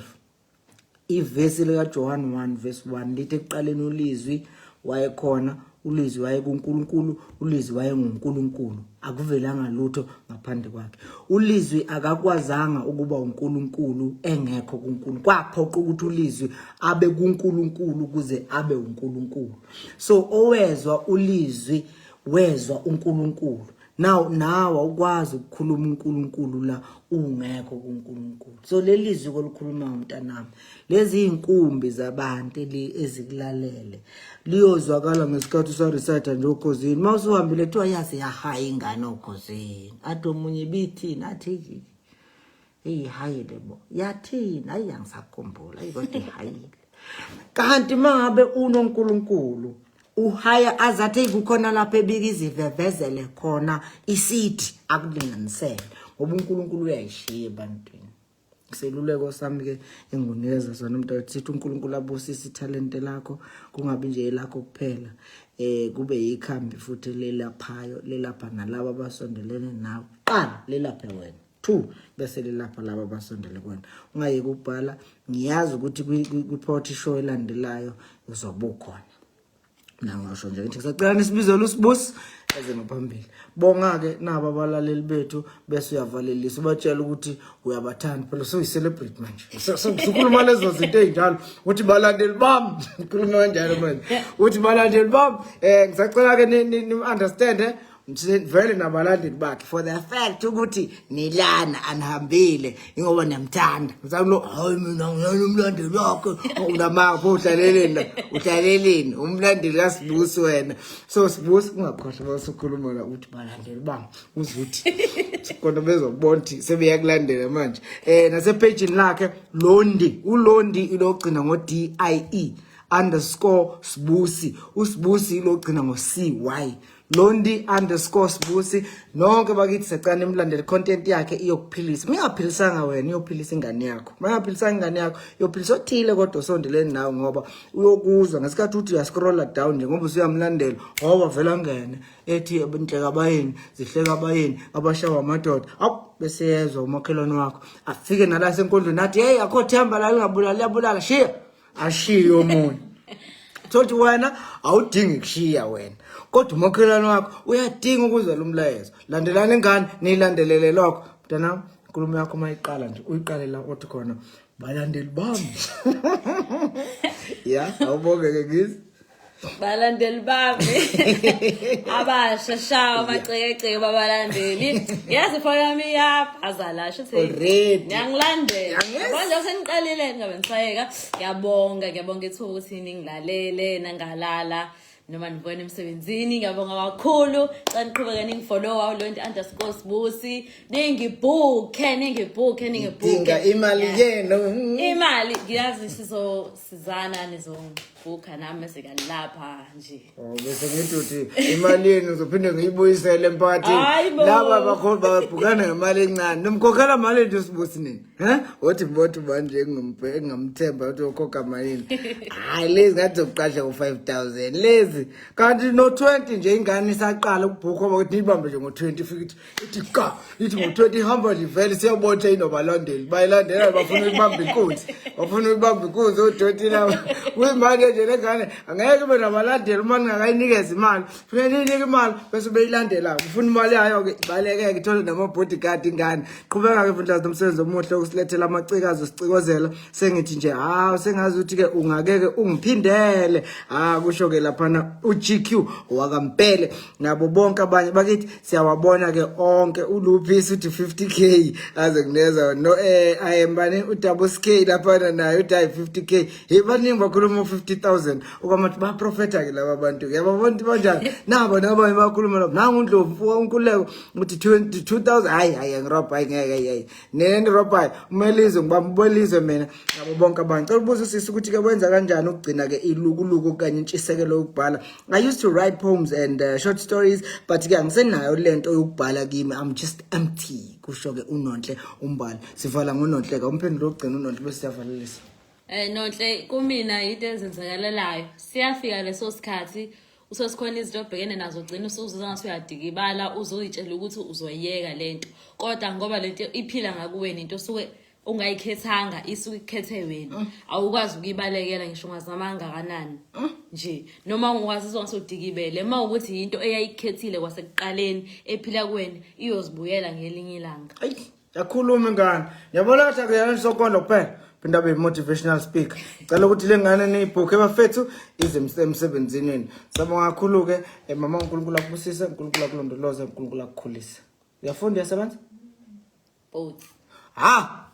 Ivesi likaJohn 1 verse 1 lithi ekuqaleni ulizwi wayekhona, ulizwi wayekuNkulunkulu, ulizwi wayenguNkulunkulu. Akuvelanga lutho ngaphandle kwakhe. Ulizwi akakwazanga ukuba uNkulunkulu engekho kuNkulunkulu. Kwaphoqa ukuthi ulizwi abe kuNkulunkulu ukuze abe uNkulunkulu. So owezwa ulizwi wezwa uNkulunkulu. Now nawe awukwazi ukukhuluma uNkulunkulu la ungekho kuNkulunkulu. So leli zwi kolukhuluma mntanami, lezi inkumbi zabantu ezikulalele liyozwakala ngesikhathi usarecite nje okhozini. Uma usuhambile kuthiwa yaze yahaya ingane okhozini. Athi omunye ibithini athi eyihayile bo. Yathini ayi angisakhumbula ayi kodwa ihayile. Kanti mangabe unoNkulunkulu uhaya azathi kukhona lapho ebika izivevezele khona isithi akulinganisele ngoba uNkulunkulu uyayishiya ebantwini iseluleko sami ke engunikeza sona umuntu sithi uNkulunkulu abusise ithalente lakho kungabi nje elakho kuphela kube yikhambi futhi lelaphayo lelapha nalabo abasondelene nawe qala lelaphe wena 2 bese lilapha laba abasondele kuwena ungayeki ukubhala ngiyazi ukuthi kwi-poetry show elandelayo uzobe ukhona nangasho nje ngithi ngisacela nisibizele usibusi eze ngaphambili bonga-ke naba abalaleli bethu bese uyavalelisa ubatshela ukuthi uyabathanda phela usuyi-celebrate manje usukhuluma lezo zinto ey'njalo uthi balandeli bami ukhuluma kanjalo manje uthi balandeli bami um ngisacela-ke ni-understande vele nabalandeli bakhe for the fact ukuthi nilana anihambile ingoba niyamthanda ngisalo hayi mina ngiyena umlandeli wakhe unamanga pho uhlaleleni la uhlaleleni umlandeli kaSibusi wena so Sibusi ungakhohlwa basukhuluma la uthi balandeli bami uzuthi kodwa bezobona ukuthi sebeyakulandela manje nasepage lakhe Londi uLondi ilogcina ngo D I E underscore Sibusi uSibusi ilogcina ngo C Y Londi underscore Sibusi nonke bakithi sacana nimlandele content yakhe iyokuphilisa mingaphilisanga wena iyophilisa ingane yakho mingaphilisanga ingane yakho iyophilisa othile kodwa osondelene nawe ngoba uyokuzwa ngesikhathi uthi uyascrolla down nje ngoba usuyamlandela ngoba vele angene ethi inhleka abayeni zihleka abayeni abashawa amadoda awu bese yezwa umakhelwane wakho afike nala senkondlweni athi hey akho themba la lingabulala liyabulala shiya ashiye omunye thothi wena awudingi kushiya wena kodwa umakhelwane wakho uyadinga ukuzwa lo mlayezo landelana ingane niyilandelele lokho mntanami inkulumo yakho uma iqala nje uyiqale la othi khona balandeli bami ya awubonge-ke ngizi Balandeli bami abasha shawa amacekeceke babalandeli yazi ifoni yami iyabhaza la shuthi Already. niyangilandela Yes. manje seniqalile ngabe ngisayeka ngiyabonga ngiyabonga ithuba ukuthi ningilalele nangalala noma nivona emsebenzini ngiyabonga kakhulu xa niqhubeke ningifollowa uLondi underscore Sibusi ningibhukhe ningibhukhe ningibhukhe Dinga imali yenu imali ngiyazi sizosizana nizongibhukha nami sekalapha nje Oh, bese ngithi uthi imali yenu ngizophinde ngiyibuyisele emphakathini Hayi bo. laba babhukana ngemali encane nimkhokhela mali nje usibusi nini he wothi bothi manje engingamthemba ukuthi ukhokha malini hhayi lezi ngathi zokuqasha ngo-5 000 lezi kanti no-20 nje ingane isaqala ukubhukha ukuthi niyibambe nje ngo-20 ifike ithi ithi ka ithi ngo-20 ihamba nje vele siyabona inobalandeli bayilandela bafuna ukubamba inkunzi bafuna ukubamba inkunzi o-20 laba kuyimanje nje. nje le ngane angeke ibe nabalandeli uma ningakayinikeza imali. Funeka niyinike imali bese beyilandela. Ufuna imali yayo-ke ibalekeke ithole nama-bodyguard ingane. Qhubeka-ke Vundlazi nomsebenzi omuhle wokusilethela amacikazi osicikozela. Sengithi nje hawu sengazi ukuthi-ke ungakeke ungiphindele. Ha kusho-ke laphana u-GQ wakaMpele nabo bonke abanye bakithi siyawabona ke onke uluphisi uthi 50k aze kuneza no eh I am bani udouble sk lapha naye uthi hayi 50k hey baningi bakhuluma 50000 okwamathi baprofeta ke laba bantu yabo abantu banjani nabo nabanye bakhuluma lapho nangu uNdlovu mfuka uNkululeko uthi 22000 hayi hayi ngirobha hayi ngeke hayi nene nirobhayo umelizwe ngibambelizwe mina nabo bonke abantu cela ubuza usisi ukuthi ke wenza kanjani ukugcina ke ilukuluku okanye intshisekelo yokubhala I used to write poems and short stories but ke angisenayo lento yokubhala kimi I'm just empty kusho ke uNonhle umbali sivala ngoNonhle ke umphendulo wokugcina uNonhle bese siyavalelisa Eh Nonhle kumina into ezenzakalelayo siyafika leso sikhathi usesikhona izinto obhekene nazo gcina usuzizwa ngathi uyadikibala uzoyitshela ukuthi uzoyiyeka lento kodwa ngoba lento iphila ngakuwena into osuke ungayikhethanga isuke ikhethe wena awukwazi ukuyibalekela ngisho ungazama kangakanani nje noma ungazizwa ngathi udikibele uma ukuthi yinto eyayikhethile kwasekuqaleni ephila kuwena iyozibuyela ngelinye ilanga Ayi, yakhuluma ingane. Yabona ukuthi akuyena nisokondlo kuphela. Phinda abe motivational speaker. Cela ukuthi le ngane niyibhukhe bafethu ize emsebenzini wenu. Sabonga kakhulu ke mama uNkulunkulu akubusise, uNkulunkulu akulondoloze, uNkulunkulu akukhulise. Uyafunda uyasebenza? Both. Ha,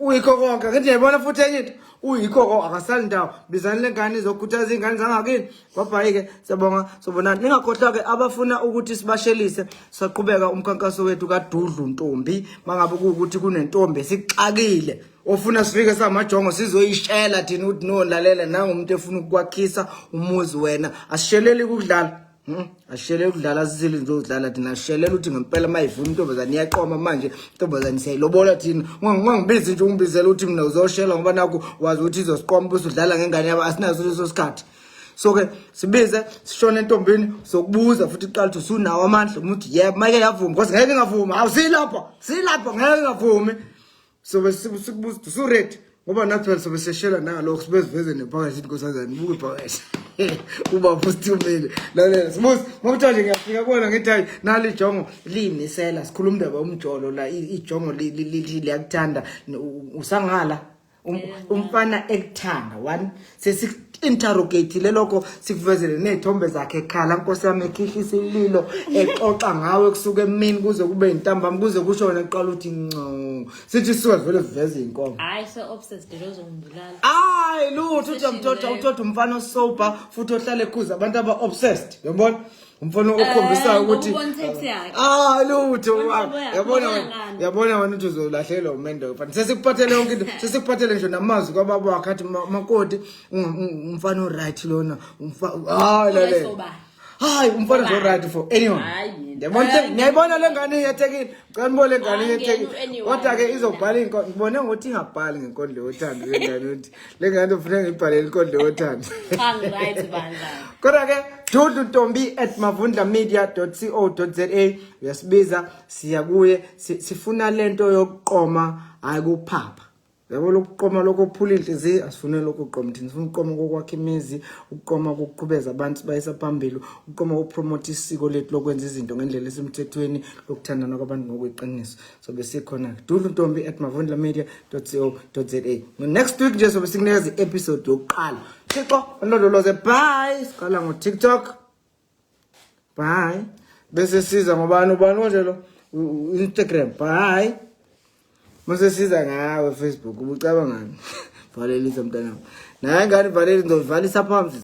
uyikho konke. Ngithi ngiyayibona futhi enye into. Uyikho konke akasali ndawo. Bizani le ngane izokhuthaza izingane zangakini. Bye ke siyabonga sobonana. Ningakhohlwa ke abafuna ukuthi sibashelise saqhubeka umkhankaso wethu kaDudlu Ntombi. Mangabe kuwukuthi kunentombi esixakile ofuna sifike samajongo sizoyishela thina ukuthi no lalela nangumuntu efuna ukukwakhisa umuzi wena asisheleli ukudlala. Asishelele ukudlala sisile nizodlala thina asishelele ukuthi ngempela mayivuma intombazane iyaqoma manje intombazane siyayilobola thina ungangibizi nje ungibizela ukuthi mina uzoshela ngoba nakho wazi ukuthi izosiqoma bese udlala ngengane yabo asinaso leso sikhathi so ke sibize sishone entombini sokubuza futhi kuqala ukuthi usunawo amandla umuthi yebo mayike yavuma because ngeke ngavuma awu silapha silapha ngeke ngavumi sobe sikubuza ukuthi usuready ngoba nathi phela sobe seshela nangalokho sibe siveze nephakathi sithi nkosazane buke iphakathi ubaba usithumile lalela sibuza ngokuthiwa nje ngiyafika kuwena ngithi hayi nali ijongo liyimisela sikhuluma indaba yomjolo la ijongo liyakuthanda usangala umfana ekuthanda one sesiku-interrogatile lokho sikuvezele ney'thombe zakhe ekhala nkosi yami ekhihla isililo exoxa ngawe kusuka emini kuze kube yintambama kuze kusho wena kuqala uthi nco sithi suka vele siveze iy'nkomo Hayi se-obsessed lo uzongibulala. hayi lutho uthi Obsession amthoda leyo. uthoda umfana osober futhi ohlale ekhuza abantu aba-obsessed uyabona umfana okhombisayo Eh, ukuthi ngokubona i-type yakhe. ah lutho Ubona inhlobo yakhe, yabona ubona wena ngani. yabona wena ukuthi uzolahlekelwa umendo mfana sesikuphathele yonke into sesikuphathele ngisho namazwi kwababa wakhe athi makoti umfana o-right lona hayi lalela Uyasoba. hayi umfana Ubani? zo-right for anyone Hayi mina. Yabona Hayi. niyayibona le ngane iyathekile ngicela nibone le ngane Angena iyathekile u-anyone kodwa ke mina. izobhala inkondlo ngibone ngokuthi ingabhali ngenkondlo yothando le ngane ukuthi le ngane kufuneka ngiyibhalele inkondlo yothando Cha ngi-right bandla. kodwa ke dudlu ntombi at mavundlamedia.co.za uyasibiza siya kuye sifuna lento yokuqoma hayi kuphapha yabo lokuqoma lokho okuphula inhliziyo asifune lokho kuqoma thina sifuna ukuqoma kokwakha imizi ukuqoma kokuqhubeza abantu sibayisa phambili ukuqoma kokupromotha isiko lethu lokwenza izinto ngendlela esemthethweni lokuthandana kwabantu ngokweqiniso sobe sikhona dudlu ntombi at mavundlamedia.co.za next week nje sobe sikunikeza i-episode yokuqala thixo alondoloze bye siqala ngo-tiktok bye bese siza ngobani ubani konje lo Instagram bye mase siza ngawe Facebook ubucabangani valelisa mntanami naye ngani valeli ngizovalisa phambi.